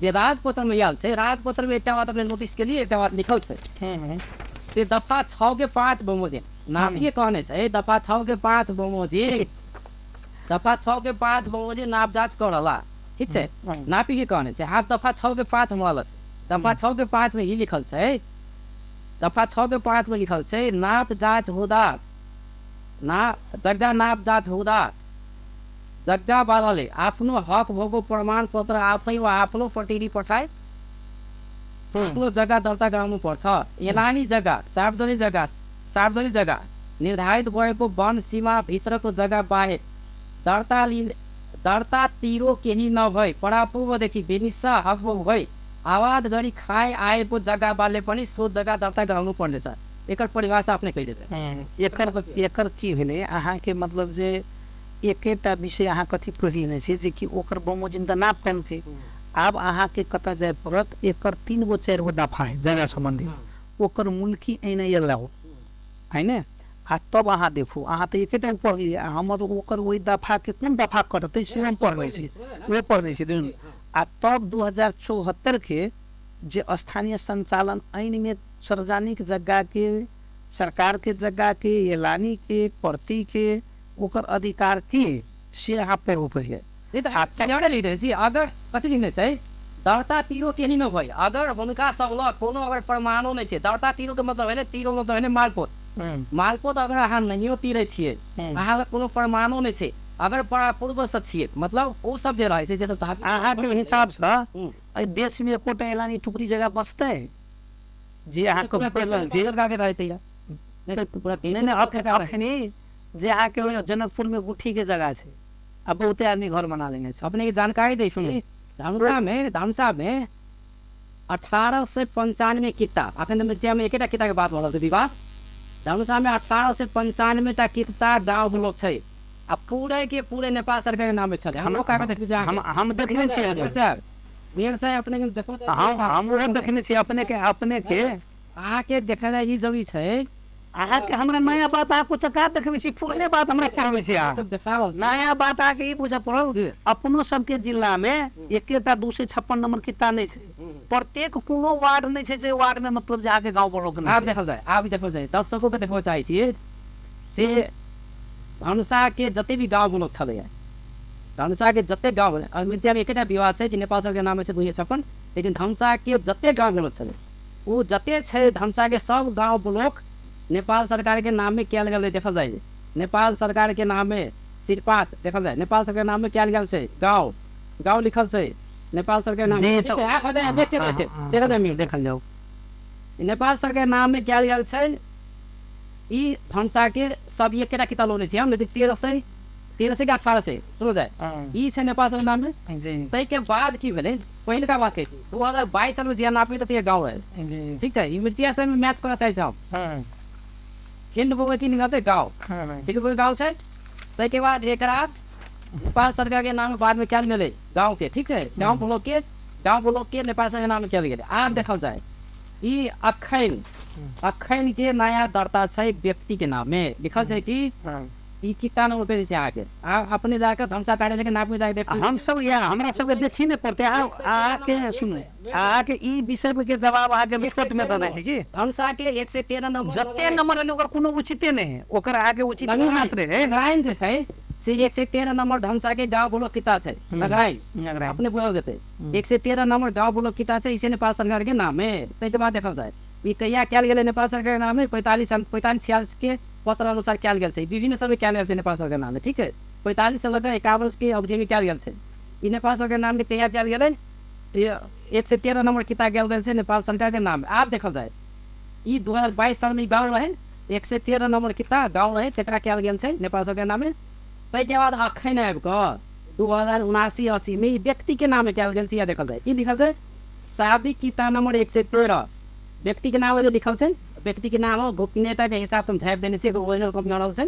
जे राजपत्रमे आयल छै, राजपत्रमे एकटा बात अपने नोटिस केलियै, एकटा बात लिखल छै से दफा 6 के 5 बमोजिम नापिए कहने छै, दफा 6 के 5 बमोजिम, दफा 6 के 5 बमोजिम नाप जाँच करला, ठीक छै, नापी के कहने छै। आब दफा 6 के 5 हमरा लग छै, दफा 6 के 5 में ई लिखल छै, दफा 6 के 5 में लिखल छै नाप जाँच हुँदा ना जग्गा नाप जाँच हुँदा जग्गा वालाले आफ्नो हक भएको प्रमाणपत्र आफै वा आफ्नो प्रतिनिधि पठाए आफ्नो जग्गा दर्ता गराउनु पर्छ। एलानी जग्गा, सार्वजनिक जग्गा, सार्वजनिक जग्गा निर्धारित भएको वन सीमा भित्रको जग्गा बाहेक दर्ता तिरो केही नभई परापूर्वदेखि बेनिसा हकभोग भई आवाद गरी खाए आएको जग्गावाले पनि सो जग्गा दर्ता गराउनु पर्नेछ। एकर परिभाषा अपने कहि देबै। एकर एकर की भेलै अहाँके मतलब जे एकेटा विषय अहाँ कथी पढ़ि लेने छियै जे कि ओकर बमोजिम तऽ नाप केलकै, आब अहाँके कतऽ जाय पड़त, एकर 3 गो 4 गो दफा है जगह सम्बन्धित, ओकर मुल्की एने लाउ है ने, आ तब अहाँ देखू। अहाँ तऽ एकेटा पढ़लियै, हमर ओकर ओहि दफाके कोन दफा कटतै से हम पढ़ने छी, ओ पढ़ने छी दुनू। आ तब 2074 के जे स्थानीय संचालन ऐनमे सार्वजनिक जग्गाके, सरकारके जग्गाके, एलानी के, प्रति के ओकर अधिकार के से अहाँ पढ़ू पहिले। लिखने छी अगर कथी लिखने छै, दर्ता तिरो केही नभई अगर हुनका सब लग कोनो अगर प्रमाणो नहि छै, दर्ता तिरो के मतलब भेलै, तिरो मतलब भेलै मालपोत, मालपोत अगर अहाँ नहियो तिरै छियै, अहाँ लग कोनो प्रमाणो नहि छै, अगर पूर्वसँ छियै, मतलब ओ सब जे रहै छै जे सब अहाँके हिसाबसँ एहि देशमे एकोटा एलानी टुकड़ी जगह बचतै जे अहाँके सरकारके रहतै? नहि, अखनी जे अहाँके जनकपुरमे गुठीके जगह छै, आ बहुते आदमी घर बना लेने छै। अपने के जानकारी दै छी, धनुषामे धनुषामे 1895 किता, अखन तऽ मिर्चियामे एकेटा किताके बात भऽ रहल छै विवाद, धनुषामे 1895 टा किता गाँव ब्लॉक छै, आ पूरे के पूरे नेपाल सरकार के नामे छलै। हमरो कागज देखने छी, हम देखने छियै सर, मेयर साहब अपने के देखो, हम ओहो देखने छियै। अपने के अपने के अहाँके देखेनाइ ई जरूरी छै। अहाँके हमरा नया बात अहाँ कुछ का देखबै छी, पुरने बात हमरा कहबै छी अहाँ। नया बात अहाँके ई बुझऽ पड़ल, अपनो सबके जिलामे एकेटा 256 नंबर किता नहि छै, प्रत्येक कोनो वार्ड नहि छै जे वार्डमे मतलब जे अहाँके गाँव ब्लॉक नहि। आब देखल जाय, आब देखल जाय, दर्शकोके देखबऽ चाहै छियै से धनुषाके जते भी गाँव ब्लॉक छलैए, धनुषाके जते गाँव, मिर्चियामे एकेटा विवाद छै कि नेपाल सरकारके नाम छै 256, लेकिन धनुषाके जते गाँव ब्लॉक छलै ओ जते छै धनुषाके सब गाँव ब्लॉक नेपाल सरकारके नाममे कयल गेलै। देखल जाय नेपाल सरकारके नाममे सिरपाच देखल जाय, नेपाल सरकारके नाममे कयल गेल छै, गाँव गाँव लिखल छै नेपाल सरकारके नाम, देखल जाय देखल जाउ नेपाल सरकारके नाममे कयल गेल छै। ई धनुषाके सब एकेटा किताब लौने छी हम, लेकिन 1300 के 1800 सुनल जाय ई छै नेपाल सरकारके नाममे। ताहिके बाद की भेलै, पहिलुका बात कहै छी 2022 सालमे जिया नापी तऽ गाँव रहै, ठीक छै, ई मिर्चिया सबमे मैच करऽ चाहै छै हम। खिण्डपुरमे की निकलतै गाँव, खिण्डपुर गाँव छै। ताहिके बाद एकरा नेपाल सरकारके नाममे बादमे कयल गेलै गाँवके, ठीक छै, गाँव ब्लॉकके, गाँव ब्लॉकके नेपाल सरकारके नाममे कयल गेलै। आब देखल जाय ई अखन अखन के नया दर्ता छै व्यक्तिके नाममे लिखल छै कि ई किता नंबर पे छै अहाँके, अपने जाके धनुषा कार्यालय के नाम में जाके देख हम सब या हमरा सबके देखी नहि पड़तै। अहाँके सुनू, अहाँके ई विषय के जवाब अहाँके विस्फोट में दऽ दै छै कि धनुषा के 113 नंबर जते नंबर एलै ओकर कोनो उचिते नहि है, ओकर अहाँके उचित नहि मात्र है। नगराइन जे छै से 113 नंबर धनुषा के गाँव ब्लॉक किता छै, नगराइन अपने बुझल जेतै 113 नंबर गाँव ब्लॉक किता छै, इसे नेपाल सरकार के नाम है। ताहिके बाद देखल जाय ई कहिया कयल गेलै नेपाल सरकार के नाम है, 45 46 के पत्र अनुसार कयल गेल छै, विभिन्न समय कयल गेल छै नेपाल सरकार के नाम, ठीक छै, 45 से लऽ कऽ 51 के अवधिमे कयल गेल छै। ई नेपाल सरकार के नाममे कहिया कयल गेलै, 113 नंबर किताब कयल गेल छै नेपाल सरकार के नाम। आब देखल जाय ई 2022 सालमे ई गाँव रहै, 113 नंबर किताब गाँव रहै, तकरा कयल गेल छै नेपाल सरकार के नाममे। ताहिके बाद अखन आबि कऽ 2079 80 मे ई व्यक्ति के नाममे कयल गेल छै। यहाँ देखल जाय ई लिखल छै साबिक किताब नंबर 113 व्यक्ति के नाम लिखल छै, व्यक्ति के नाम गोपनीयता के हिसाब से हम झाँपि देने छियै, ओरिजिनल कॉपी रहल छै।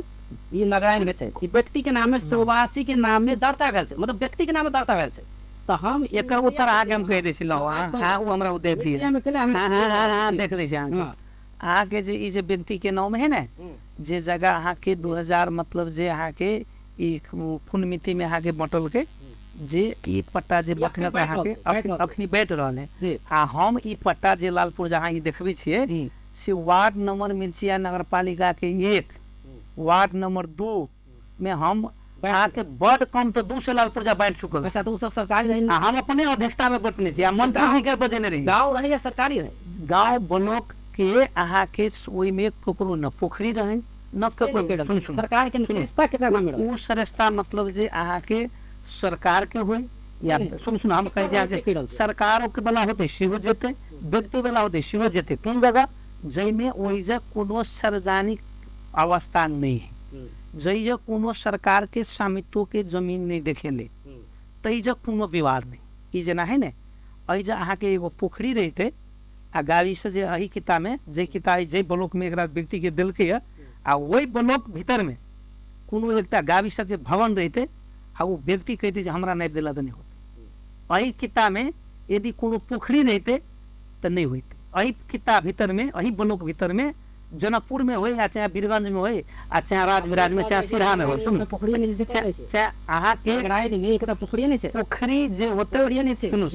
ई नगराइन में छै, ई व्यक्ति के नाम में सोवासी के नाम में दर्ता भेल छै, मतलब व्यक्ति के नाम में दर्ता भेल छै। तऽ हम एकर उत्तर अहाँके हम कहि दै छी। लौ, अहाँ ओ हमरा दे दिअ। हाँ हाँ हाँ हाँ, देख दै छी अहाँके। अहाँके जे ई जे व्यक्ति के नाम है ने, जे जगह अहाँके 2000 मतलब जे अहाँके ई पुण्यमिति में अहाँके बँटल के जे ई पट्टा जे बँटलक अहाँके अखनी बैठ रहल है, आ हम ई पट्टा जे लालपुर जहाँ ई देखबै छियै से वार्ड नंबर मिर्चिया नगर पालिका के 1, वार्ड नंबर 2 में हम अहाँके बड कम तऽ 200 लाल पुर्जा बाँटि चुकल। अच्छा, तऽ ओ सब सरकारी रही? हम अपने अध्यक्षता में बँटने छी आ मंत्री के बजेने रही। गाँव रहे या सरकारी रहे? गाँव ब्लॉक के अहाँके ओहिमे ककरो न पोखरी रहे न ककरो। सरकार के सरिस्ता केकरा नाम में? ओ सरिस्ता मतलब जे अहाँके सरकार के होय या सुन सुन हम कहै छी अहाँके सरकारो के वाला होतै सेहो जेतै, व्यक्ति वाला होतै सेहो जेतै। कोन जगह जाहिमे ओहि जगह कोनो सार्वजनिक अवस्था नहि है, जै कोनो सरकार के स्वामित्व के जमीन नहीं देखेले तै जग कोनो विवाद नहीं। ई जेना है ने, एहि जे अहाँके एगो पोखरी रहितै आ गाड़ी से जे एहि किताब में जे किताब जे ब्लॉक में एकरा व्यक्ति के देलकै है आ ओहि ब्लॉक भीतर में कोनो एकटा गाड़ी सबके भवन रहितै आ ओ व्यक्ति कहतै जे हमरा नापि देला तऽ नहि होतै। एहि किताब में यदि कोनो पोखरी रहितै तऽ नहि होइतै। एहि किताब भीतर में एहि ब्लॉक भीतर में जनकपुर में होय या चाहे वीरगंज में होय आ चाहे राजविराज में चाहे सिरहा में होय, सुन चाहे अहाँके पोखरी जे होतै, सुनू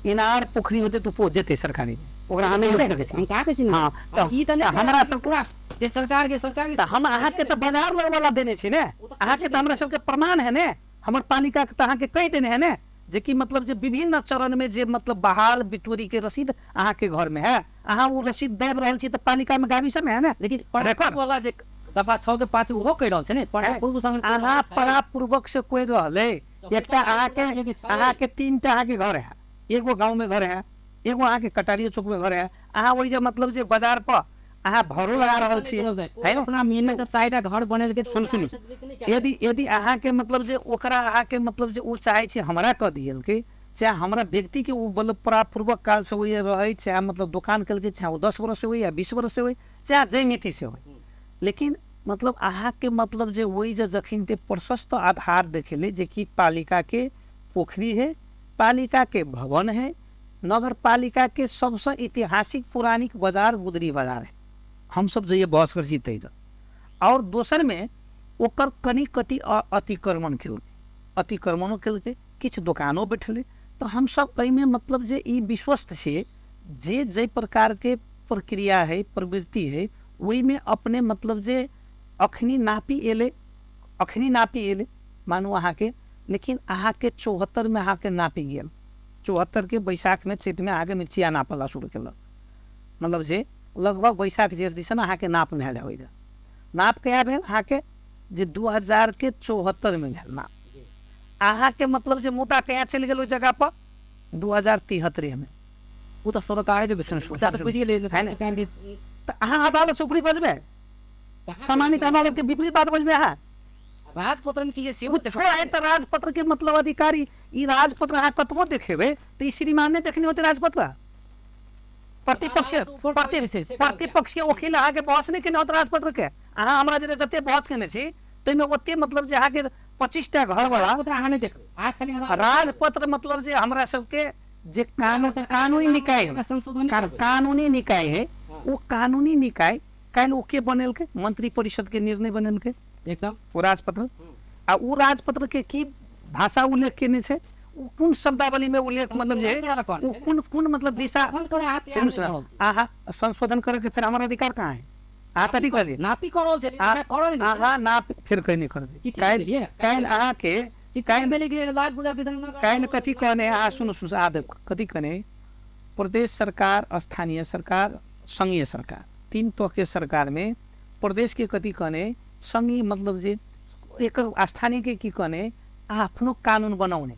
इनार पोखरी होतै तऽ ओ जेतै सरकारी, ओकरा अहाँ नहि रोकि सकै छी। हाँ, तऽ हमरा सब पूरा जे सरकार के सरकार तऽ हम अहाँके तऽ बाजार लग वाला देने छी ने, अहाँके तऽ हमरा सबके प्रमाण है ने, हमर पालिका के तऽ अहाँके कहि देने है ने जे कि मतलब जे विभिन्न चरण में जे मतलब बहाल बिटोरी के रसीद अहाँके घर में है, अहाँ ओ रसीद दाबि रहल छी तऽ पालिका में गाबी सब है ने। लेकिन वाला जे दफा 6 के 5 ओहो कहि रहल छै ने, अहाँ परापूर्वक से कोइ रहलै। एकटा अहाँके अहाँके 3टा अहाँके घर है, एगो गाँव में घर है, एगो अहाँके कटारियो चौक में घर है। अहाँ ओहि जे मतलब जे बाजार पर अहाँ भरो लगा रहल छी है अपना मेहनत से 4टा घर बनेल के। सुन सुन, यदि यदि अहाँके मतलब जे ओकरा अहाँके मतलब जे ओ चाहै छै हमरा कऽ दियलकै, चाहे हमरा व्यक्ति के ओ मतलब परापूर्वक काल से ओहि रहै, चाहे मतलब दोकान केलकै, चाहे ओ 10 बरस से होइ या 20 बरस से होइ, चाहे जाहि मिति से होइ, लेकिन मतलब अहाँके मतलब जे ओहि जे जखन ते प्रशस्त आधार देखेले जे कि पालिका के पोखरी है, पालिका के भवन है, नगर पालिका के सबसे ऐतिहासिक पौराणिक बाजार गुदरी बाजार है, हम सब जइए बहस कर छी तै। और दोसर में ओकर कनि कति अतिक्रमण केलकै, अतिक्रमणो केलकै, किछु दोकानो बैठलै। तऽ हमसब एहिमे मतलब जे ई विश्वस्त छियै जे जाहि प्रकारके प्रक्रिया है प्रवृत्ति है ओहिमे अपने मतलब जे अखनी नापी एलै, अखनी नापी एलै मानू अहाँके, लेकिन अहाँके 74 में अहाँके नापी गेल, 74 के बैसाख में चैत में अहाँके मिर्चिया नापला शुरू केलक, मतलब जे लगभग बैसाख जेठ दिसन अहाँके नाप भेल है। ओहि नाप कहिया भेल अहाँके जे 2074 में भेल नाप। अहाँके मतलब जे मुद्दा कहिया चलि गेल ओहि जगह पर 2073 में। ओ तऽ सरकार है ने, तऽ अहाँ अदालत से ऊपरी बजबै, सामान्य अदालत के विपरीत बात बजबै अहाँ। राजपत्र में की सेहो तऽ राजपत्र के मतलब अधिकारी ई राजपत्र अहाँ कतबो देखेबै तऽ ई श्रीमान नहि देखने होतै राजपत्र। प्रतिपक्ष प्रतिपक्षीय वकील अहाँके बहस नहि केने होत राजपत्र के। अहाँ हमरा जे जते बहस केने छी ताहिमे ओते मतलब जे अहाँके 25टा घर वाला राजपत्र मतलब जे हमरा सबके जे कानूनी निकाय है, कानूनी निकाय है, वो कानूनी निकाय काल्हि ओ के बनेलकै, मंत्री परिषद के निर्णय बनेलकै एकदम ओ राजपत्र। आ ओ राजपत्र के की भाषा उल्लेख केने छै, ओ कोन शब्दावली में उल्लेख मतलब जे ओ कोन कोन मतलब दिशा। अहाँ संशोधन करे के फिर हमारा अधिकार कहाँ है? अहाँ कथी कहलियै? नापी करल छै, अहाँ नाप फिर कहीं नहीं करबै। काल्हि अहाँके काल्हि कथी कहने अहाँ सुनू सुनू आदे कथी कहने, प्रदेश सरकार, स्थानीय सरकार, संघीय सरकार, 3 तरह के सरकार में प्रदेश के कथी कहने, संघीय मतलब जे एक स्थानीय के की कहने आफ्नो कानून बनाउने,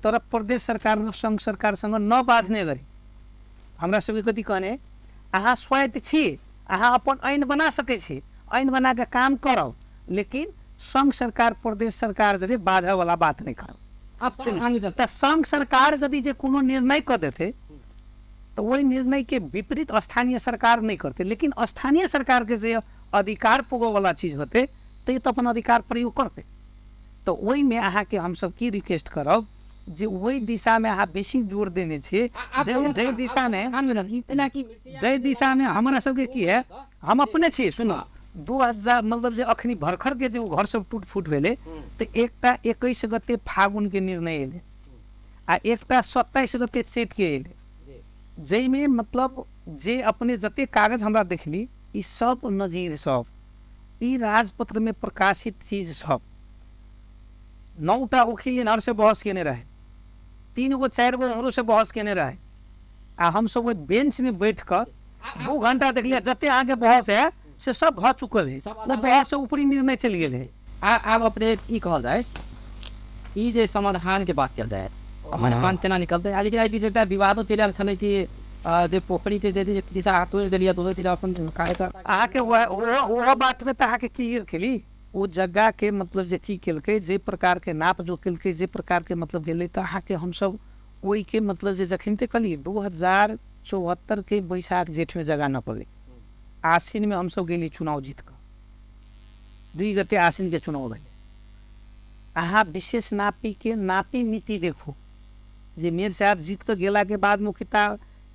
तर प्रदेश सरकार र संघ सरकारसँग नबाझ्ने गरी हमरा सबके कथी कहने अहाँ स्वायत्त छी, अहाँ अपन ऐन बना सकै छी, ऐन बना के काम करब, लेकिन संघ सरकार प्रदेश सरकार जरे बाधा वाला बात नहीं करब। तऽ संघ सरकार यदि जे कोनो निर्णय कऽ देतै तऽ ओहि निर्णय के विपरीत स्थानीय सरकार नहीं करते, लेकिन स्थानीय सरकार के जे अधिकार पुगो वाला चीज होते तऽ तऽ अपन अधिकार प्रयोग करतै। तऽ ओहिमे अहाँके हमसब की रिक्वेस्ट करब जे ओहि दिशामे अहाँ बेसी जोर देने छियै, जाहि दिशामे जाहि दिशामे हमरा सबके की है, हम अपने छियै। सुनू 2000 मतलब जे अखनी भरखर के जे घर सब टूट फूट भेलै तऽ एकटा 21 गते फागुन के निर्णय एलै आ एकटा 27 गते चैत के एलै, जाहिमे मतलब जे अपने जते कागज हमरा देखली ई सब नजीर सब ई राजपत्र में प्रकाशित चीज सब 9टा ओखिल एनहर से बहस केने रहे, 3 गो 4 गो उम्हरो से बहस केने रहे आ हमसब ओहि बेंच में बैठ कऽ 2 घंटा देखलियै जते अहाँके बहस है से सब भऽ चुकल है, बहस से ऊपरी निर्णय चलि गेल है। आब अपने ई कहल जाय ई जे समाधान के बात कयल जाय, समाधान केना निकलतै? लेकिन एहि बीच एकटा विवादो चलि आयल छलै कि जे पोखरी के जे दिशा तोड़ि देलियै तऽ ओहि दिशा अपन कार्यकर्ता अहाँके ओहो बातमे तऽ अहाँके क्लियर केली ओ जगह के मतलब जे की केलकै, जे प्रकार के नाप जो केलकै, जे प्रकार के मतलब गेलै, तऽ अहाँके हमसब ओहिके मतलब जे जखन ते कहलियै 2074 के बैसाख जेठमे जगह नपलै, आसिनमे हमसब गेली चुनाव जीत कऽ, 2 गते आसिन के चुनाव भेलै। अहाँ विशेष नापी के नापी मिति देखू जे मेयर साहब जीत कऽ गेला के बाद मुखिया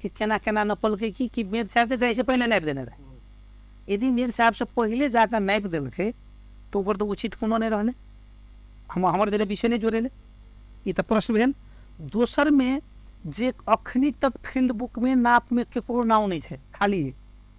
के केना केना नपलकै कि मेयर साहब के जाइसँ पहिले नापि देने रहै। यदि मेयर साहबसँ पहिले जाकऽ नापि देलकै तऽ ओकर तऽ उचित कोनो नहि रहलै, हम हमर जे विषय नहि जोड़ेलै, ई तऽ प्रश्न भेल। दोसरमे जे अखनी तक फील्ड बुकमे नापमे केकरो नाम नहि छै, खाली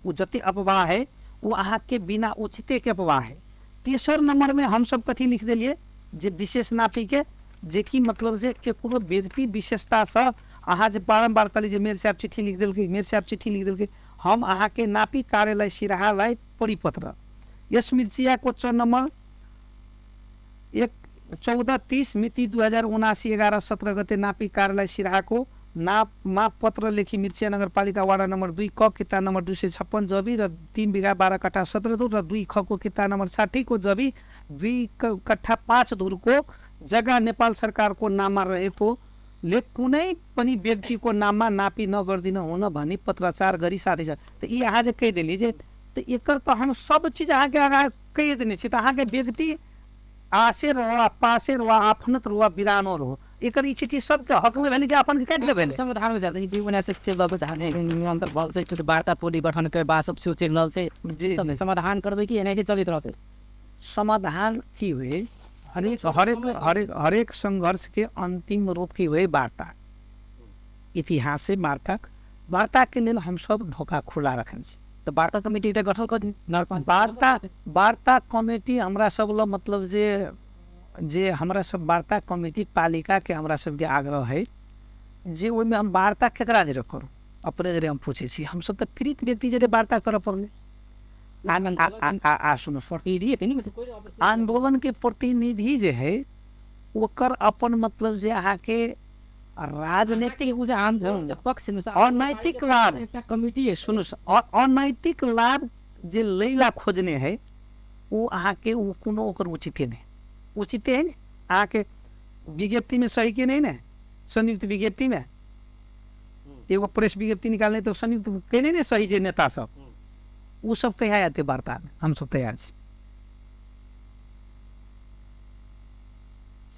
ओ जते अफवाह है ओ अहाँके बिना उचितेके अफवाह है। तेसर नंबरमे हमसब कथी लिख देलियै जे विशेष नापीके जे कि मतलब जे केकरो व्यक्ति विशेषतासँ अहाँ जे बारम्बार कहलियै जे मेयर साहब चिट्ठी लिख देलकै, मेयर साहब चिट्ठी लिख देलकै, हम अहाँके नापी कार्यालय सिरहालाई परिपत्र यस मिर्चियाको च नम्बर 1 14/30 मिति 2079 11/17 गते नापी कार्यालय सिरहाको नाप माप पत्र लेखी मिर्चिया नगरपालिका वार्ड नम्बर 2 क किता नम्बर 256 जबी र 3 बिघा 12 कट्ठा 17 धुर र 2 ख को किता नम्बर 60 को जबी 2 कट्ठा 5 धुरको जग्गा नेपाल सरकारको नाममा रहेको ले कुनै पनि व्यक्तिको नाममा नापी नगरिदिन हुन भनी पत्राचार गरी साथै छ। तऽ ई अहाँ जे कहि देली जे तऽ एकर तऽ हम सब चीज अहाँके आगाँ कहि देने छी, तऽ अहाँके व्यक्ति आसे रहो पासे रहो आफनत रहो बिरानो रहो, एकर ई चिट्ठी सबके हकमे भेलै कि अपन काटि लेबै। समाधान हो जाता है, वार्ता टोली गठन के बाद सब सोचि रहल छै जी समाधान करबै कि एनाहिते चलैत रहतै? समाधान की हुए हरेक हरेक हरेक हरेक संघर्ष के अंतिम रूप की हुए वार्ता, इतिहास से वार्ता, वार्ता के लेल हमसब ढोका खुला रखने छी। तऽ वार्ता कमिटी एकटा गठन कऽ दी। वार्ता वार्ता कमिटी हमरा सब लग मतलब जे जे हमरा सब वार्ता कमिटी पालिका के हमरा सबके आग्रह है जे ओहिमे हम वार्ता केकरा जरे करू, अपने जरे हम पूछै छी, हमसब तऽ पीड़ित व्यक्ति जरे वार्ता करऽ पड़लै। आ सुनू आंदोलन के प्रतिनिधि जे है ओकर अपन मतलब जे अहाँके राजनीतिक पक्ष अनैतिक लाभ कमिटी सुनू अनैतिक लाभ जे लैला खोजने है ओ अहाँके ओ कोनो ओकर उचिते नहि, उचिते है ने। अहाँके विज्ञप्तिमे सही के नहीं ने, संयुक्त विज्ञप्तिमे एगो प्रेस विज्ञप्ति निकालने तऽ संयुक्त केने ने सही जे नेता सब ओ सब कहिया आते वार्तामे, हमसब तैयार छी।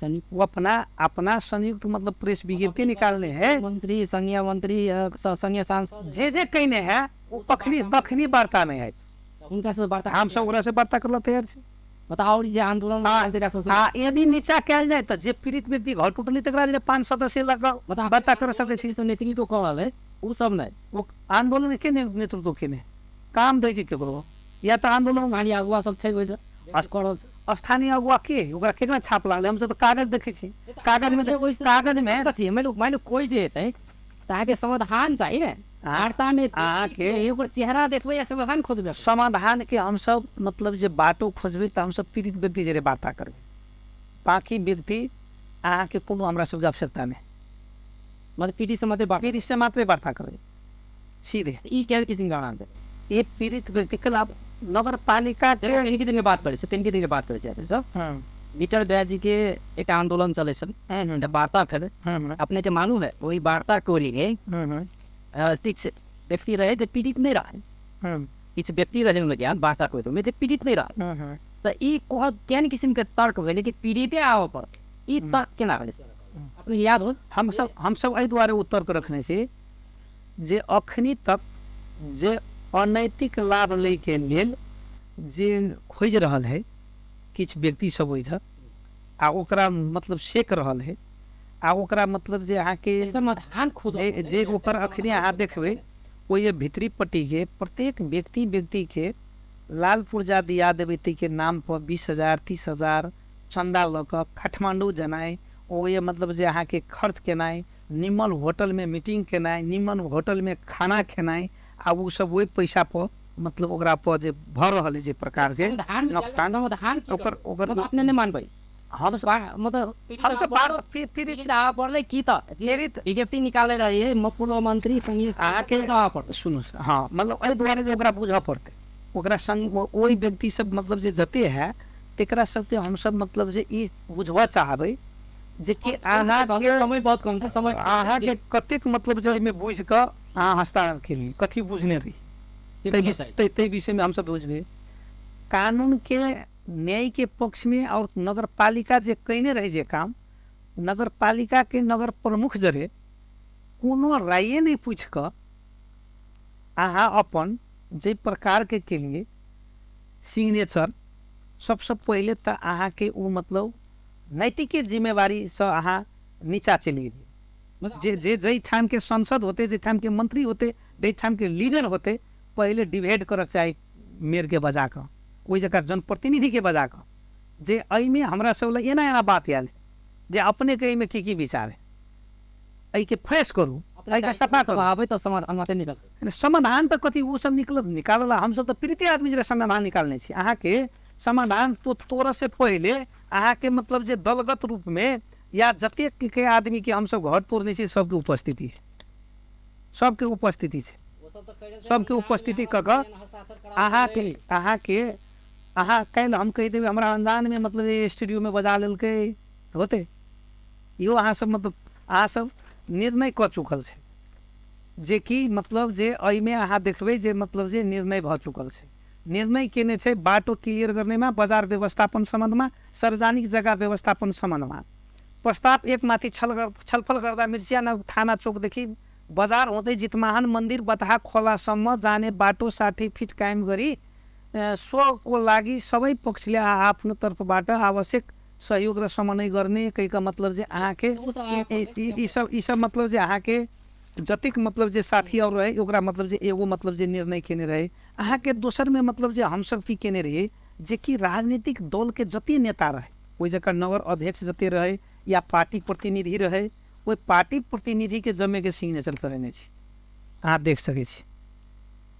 वो अपना अपना संयुक्त मतलब प्रेस विज्ञप्ति निकालने है, मंत्री संघीय मंत्री संघीय सांसद जे जे कहने है वो तखनी तखनी वार्ता में है, उनका से वार्ता हम सब ओकरा से वार्ता करला तैयार छी। बताओ जे आंदोलन आ यदि नीचा कयल जाय तऽ जे पीड़ित व्यक्ति घर टूटली तकरा जे 5 सदस्य लग वार्ता कर सकै छी। नेतृत्व कऽ रहल है ओ सब नहि, ओ आंदोलन के नेतृत्व केने काम दै छै केकरो, या तऽ आंदोलन स्थानीय अगुआ सब छै ओहि स्थानीय अगुआ के ओकरा केकरा छाप लागलै? हमसब तऽ कागज देखै छी, कागजमे कागजमे कथी मानि कोइ जे हेतै तऽ अहाँके समाधान चाही ने, वार्तामे अहाँके ओकर चेहरा देखबै या समाधान खोजबै? समाधान के हमसब मतलब जे बाटो खोजबै तऽ हमसब पीड़ित व्यक्ति जरे वार्ता करबै, बाकी व्यक्ति अहाँके कोनो हमरा सबके आवश्यकता नहि, मतलब पीड़ित से मात्रै पीड़ित से मात्रै वार्ता करबै सीधे। ई केहन किसिमके आराम ये पीड़ित व्यक्ति के लाभ नगरपालिका तिनके दिन के बात करै छै, तिनके दिन के बात करै छै सब। मीटर दया के एक आंदोलन चलै छल, वार्ता भेलै, अपने के मालूम है वही वार्ता टोली के किछु व्यक्ति रहे जे पीड़ित नहि रहै, किछु व्यक्ति रहे ज्ञान वार्ता टोली में जे पीड़ित नहि रहै, तऽ ई केहन किसिम के तर्क भेलै कि पीड़िते आबऽ पड़तै, ई तर्क केना भेलै? अपने याद हो? हमसब एहि दुआरे ओ तर्क रखने छी जे अखनी तक जे अनैतिक लाभ लैके लेल जे खोजि रहल है किछु व्यक्ति सब ओहि आ ओकरा मतलब सेक रहल है आ ओकरा मतलब जे अहाँके समाधान खुद जे ओकर अखनी अहाँ देखबै ओहि भीतरी पट्टीके प्रत्येक व्यक्ति व्यक्तिके लाल पुर्जा दिया देबै ताहिके नाम पर 20,000 30,000 चन्दा लऽ कऽ काठमाण्डू जेनाइ, ओहि मतलब जे अहाँके खर्च केनाइ, निमन होटलमे मीटिंग केनाइ, निमन होटलमे खाना खेनाइ आ ओ सब ओहि पैसा पर मतलब ओकरा पर जे भऽ रहल है जे प्रकारके नुकसान ओकर ओकर अपने नहि मानबै। मतलब पड़लै की तऽ विज्ञप्ति निकाले रहियै पूर्व मंत्री संगे अहाँके सुनू। हाँ, मतलब एहि दुआरे जे ओकरा बुझऽ पड़तै, ओकरा संग ओहि व्यक्ति सब मतलब जे जते है तेकरा सबके हमसब मतलब जे ई बुझबऽ चाहबै जे कि अहाँके समय बहुत कम छै, समय अहाँके कतेक मतलब जे एहिमे बुझि कऽ अहाँ हस्ताक्षर केलियै, कथी बुझने रही ताहि विषयमे हमसब बुझबै। कानूनके न्याय के पक्ष में और नगरपालिका जे कयने रहे जे काम, नगरपालिका के नगर प्रमुख जरे कोनो राये नहीं पूछि कऽ अहाँ अपन जे प्रकार के केलिए सिग्नेचर, सबसँ पहिले तऽ अहाँके ओ मतलब नैतिक जिम्मेवारीसँ अहाँ नीचा चलि गेलियै। जे जे जाहि ठामके सांसद होते, जाहि ठामके मंत्री होते, जाहि ठामके लीडर होते, पहिले डिबेट करऽ चाही मेयरके बजा कऽ, ओहि जगह जनप्रतिनिधिके बजा कऽ जे एहिमे हमरा सब लए एना एना बात आयल जे अपनेके एहिमे की की विचार है, एहिके फ्रेश करू, एहिके सफा करू। आबै तऽ समाधान मात्र निकलतै। समाधान तऽ कथी ओ सब निकलब निकालला, हमसब तऽ पीड़िते आदमी जे समाधान निकालने छी। अहाँके समाधान तो तोड़ऽ से पहिले अहाँके मतलब जे दलगत रूपमे या जतेक के आदमीके हमसब घर तोड़ने छी सबके उपस्थिति है, सबके उपस्थिति छै, सबके उपस्थिति कऽ कऽ अहाँके अहाँके अहाँ काल्हि हम कहि देबै हमरा अनजानमे मतलब स्टूडियोमे बजा लेलकै होतै, इहो अहाँसब मतलब अहाँसब निर्णय कऽ चुकल छै जेकि मतलब जे एहिमे अहाँ देखबै जे मतलब जे निर्णय भऽ चुकल छै। निर्णय केने छै बाटो क्लियर गर्नेमा, बजार व्यवस्थापन सम्बन्धमा, सार्वजनिक जग्गा व्यवस्थापन सम्बन्धमा। प्रस्ताव एक माथि छलफल गर्दा मिर्चिया थाना चोकदेखि बजार हुँदै जितमाहन मन्दिर बतहा खोलासम्म जाने बाटो 60 फिट कायम गरी स्वको लागि सबै पक्षले आफ्नो तर्फबाट आवश्यक सहयोग र समन्वय गर्ने कहिका मतलब जे अहाँके ई सब मतलब जे अहाँके जतेक मतलब जे साथी और रहे ओकरा मतलब जे एगो मतलब जे निर्णय केने रहे। अहाँके दोसरमे मतलब जे हमसब की केने रहियै जे कि राजनीतिक दलके जते नेता रहे, ओहि जगह नगर अध्यक्ष जते रहे या पार्टी प्रतिनिधि रहे, ओहि पार्टी प्रतिनिधिके जमेके सिग्नेचर करेने छी, अहाँ देख सकै छी।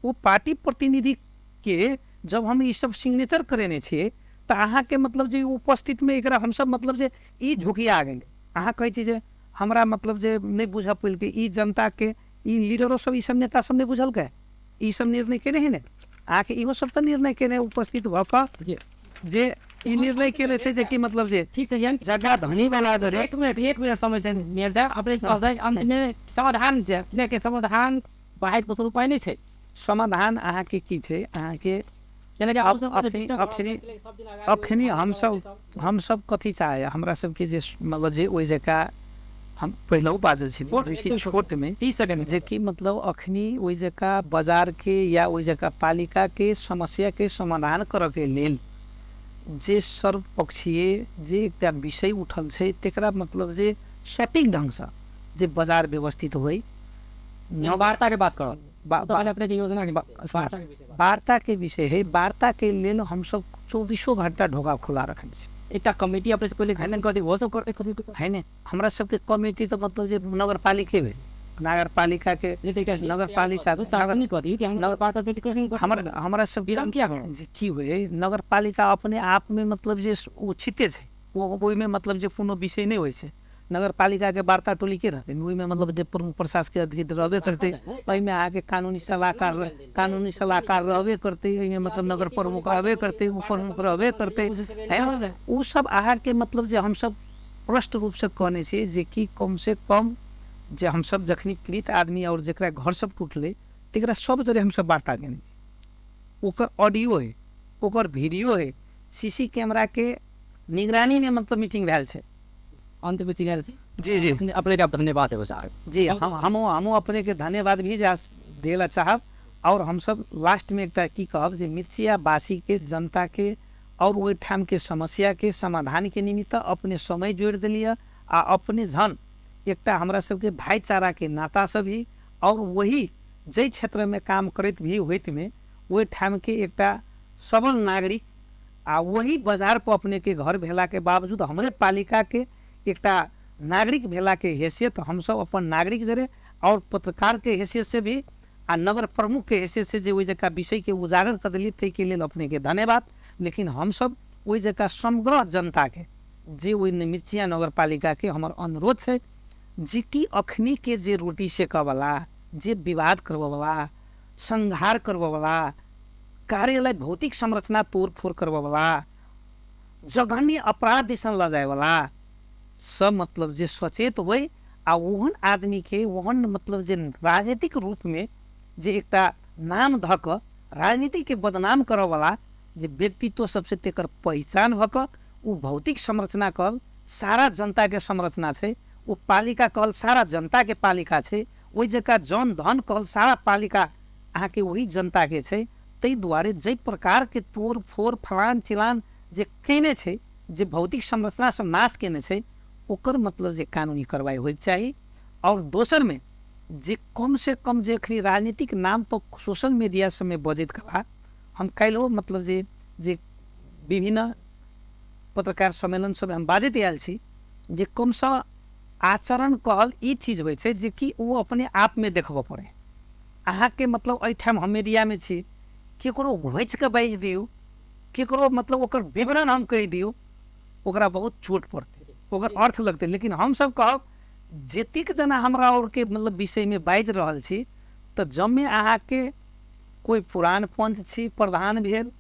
ओ पार्टी प्रतिनिधिके जब हम ई सब सिग्नेचर करेने छियै तऽ अहाँके मतलब जे उपस्थितमे एकरा हमसब मतलब जे ई झुकिया गेलै। अहाँ कहै छी जे हमरा मतलब जे नहि बुझऽ पड़लकै, ई जनताके ई लीडरो सब ई सब नेता सब नहि बुझलकै, ई सब निर्णय केने है ने, अहाँके इहो सब तऽ निर्णय केने उपस्थित भऽ कऽ जे ई निर्णय केने छै जे कि मतलब जे ठीक छै जग्गा धनी वाला जरे। एक मिनट समय छै मेयर साहब, अपने कहल अंतमे समाधान जे अपनेके समाधान बाहेक दोसर उपाय नहि छै। समाधान अहाँके की छै, अहाँके अखनी हमसब कथी चाहे हमरा सबके जे मतलब जे ओहि जगह हम पहिलहु बाजल छी छोटमे जे कि मतलब अखनी ओहि जगह बाजारके या ओहि जगह पालिकाके समस्याके समाधान करऽके लेल जे सर्वपक्षीय जे एकटा विषय उठल छै तेकरा मतलब जे सटीक ढङ्गसँ जे बाजार व्यवस्थित होइ। वार्ता के बात करब, योजना के वार्ता के विषय है, वार्ता के लेल हमसब 24 घंटा ढोका खुला रखने छी। एकटा कमिटी अपने से पहिले गठन कर दी, वो सब करते है ने। हमरा सबके कमिटी तऽ मतलब जे नगरपालिके भेल, नगरपालिका के नगरपालिका हमरा सब की होइ, नगरपालिका अपने आप में मतलब जे उचिते छै, ओहिमे मतलब जे कोनो विषय नहि होइ छै। नगरपालिका के वार्ता टोली के रहतै, ओहिमे मतलब जे प्रमुख प्रशासकीय अधिकारी रहबे करतै, एहिमे अहाँके कानूनी सलाहकार रहबे करतै, एहिमे मतलब नगर प्रमुख रहबे करतै, उप प्रमुख रहबे करतै। ओ सब अहाँके मतलब जे हमसब स्पष्ट रूपसँ कहने छियै जे कि कम से कम जे हमसब जखनी पीड़ित आदमी और जकरा घर सब टूटलै तकरा सब जरे हमसब वार्ता केने छी। ओकर ऑडियो है, ओकर वीडियो है, सीसी कैमरा के निगरानी में मतलब मीटिंग भेल छै। अंत में गेल छी। जी जी, अपने के धन्यवाद है साहब। जी, हम अपने के धन्यवाद भी देला चाहब। और हमसब लास्ट में एकटा की कहब जे मिर्चिया बासी के जनता के और ओहिठाम के समस्या के समाधान के निमित्त अपने समय जोड़ि देलियै आ अपने झन एकटा हमरा सबके भाईचारा के नाता सब भी और वही जाहि क्षेत्र में काम करैत भी होइत में ओहिठाम के एकटा सबल नागरिक आ वही बाजार पर अपने के घर भेला के बावजूद हमरे पालिका के एकटा नागरिक भेला के हैसियत हमसब अपन नागरिक जरे और पत्रकार के हैसियत से भी आ नगर प्रमुख के हैसियत से जे ओहि जगह विषय के उजागर कर दिलियै ताहिके लेल अपने के धन्यवाद। लेकिन हमसब ओहि जगह समग्र जनता के जे ओहि मिर्चिया नगरपालिका के हमर अनुरोध छै जे कि अखनी के जे रोटी सेकऽवला, जे विवाद करबऽवला, संहार करबऽवला, कार्यालय भौतिक संरचना तोड़फोड़ करबऽवला, जघन्य अपराध दिसन लऽ जायवला सब मतलब जे सचेत होइ आ ओहन आदमी के ओहन मतलब जे राजनीतिक रूप में जे एकटा नाम धऽ कऽ राजनीति के बदनाम करऽवला जे व्यक्तित्व सबसे तेकर पहिचान भऽ कऽ ओ भौतिक संरचना कहल सारा जनता के संरचना छै, ओ पालिका कहल सारा जनता के पालिका छै, ओहि जगह जन धन कहल सारा पालिका अहाँके वही जनता के छै। ताहि दुआरे जाहि प्रकार के तोड़ फोड़ फलान चिलान जे कयने छै, जे भौतिक संरचना सब नाश कयने छै, ओकर मतलब जे कानूनी कार्रवाई होइके चाही। और दोसर में जे कम से कम जे अखनी राजनीतिक नाम पर सोशल मीडिया सबमे बजैत कला, हम काल्हिओ मतलब जे जे विभिन्न पत्रकार सम्मेलन सब हम बाजैत आयल छी जे कमसँ आचरण कहल ई चीज होइ छै जे कि ओ अपने आपमे देखबऽ पड़ै। अहाँके मतलब एहिठाम हम मीडियामे छी, केकरो घोँचि कऽ बाजि दियौ, केकरो मतलब ओकर विवरण हम कहि दियौ, ओकरा बहुत चोट पड़तै, ओकर अर्थ लगतै। लेकिन हमसब कहब जतेक जना हमरा आओरके मतलब विषयमे बाजि रहल छी तऽ जमे अहाँके कोइ पुरान पंच छी प्रधान भेल,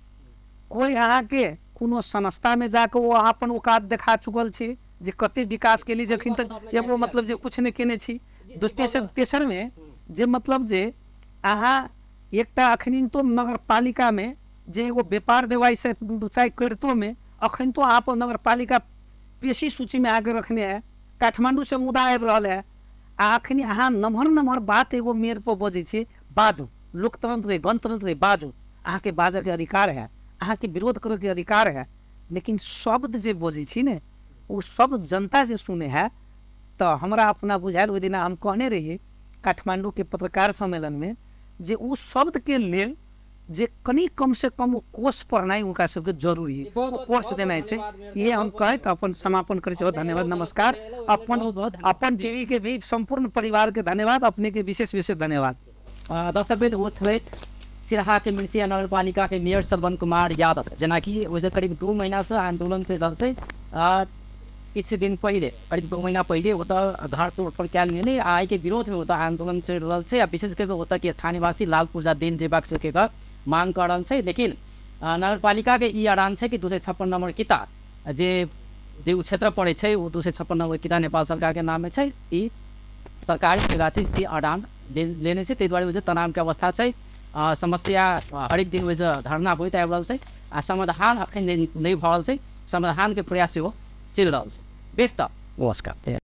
कोइ अहाँके कोनो संस्थामे जाकऽ ओ अहाँ अपन औकात देखा चुकल छी जे कते विकास केली, जखन तक एगो मतलब जे किछु नहि केने छी। दोसर तेसरमे जे मतलब जे अहाँ एकटा अखन तो नगरपालिकामे जे एगो व्यापार व्यवसाय से व्यवसाय करितोमे अखन तो अहाँ पर नगरपालिका पेशी सूचीमे आके रखने है, काठमांडू से मुदा आबि रहल है, आ अखन अहाँ नमहर नमहर बात एगो मेयर पर बजै छी। बाजू, लोकतंत्र है, गणतंत्र है, बाजू, अहाँके बाजऽके अधिकार है, अहाँके विरोध करऽके अधिकार है, लेकिन शब्द जे बजै छी ने ओ शब्द जनता जे सुनै है। तऽ हमरा अपना बुझायल ओहि दिना हम कहने रहियै काठमांडूके पत्रकार सम्मेलनमे जे ओ शब्दके लेल जे कनि कम से कम ओ कोर्स पढ़नाइ हुनका सबके जरूरी है, ओ कोर्स देनाइ छै। इहे हम कहैत अपन समापन करै छी। धन्यवाद, नमस्कार। अपन अपन टीवी के भी सम्पूर्ण परिवार के धन्यवाद, अपने के विशेष विशेष धन्यवाद। दर्शकवृन्द, ओ छलथि सिरहा के मिर्चिया नगरपालिका के मेयर श्रवण कुमार यादव। जेनाकि ओहिसँ करीब 2 महीनासँ आंदोलन चलि रहल छै। किछु दिन पहिले करीब 2 महीना पहिले ओतऽ घर तोड़फोड़ कयल गेलै आ एहिके विरोधमे ओतऽ आंदोलन चलि रहल छै। आ विशेष कऽ ओतऽ के स्थानीयवासी लाल पूर्जा देल जेबाक सबके मांग कऽ रहल छै। लेकिन नगरपालिका के ई अड़ान छै कि 256 नंबर किता जे जे ओ क्षेत्र पड़ै छै ओ 256 नंबर किता नेपाल सरकार के नाममे छै, ई सरकारी जगह छै से अड़ान लेने छै। ताहि दुआरे ओहि तनावके अवस्था छै। समस्या हरेक दिन ओहि धरना होइत आबि रहल छै आ समाधान अखन नहि भऽ रहल छै। समाधानके प्रयास सेहो चलि रहल छै। बेस, तऽ नमस्कार।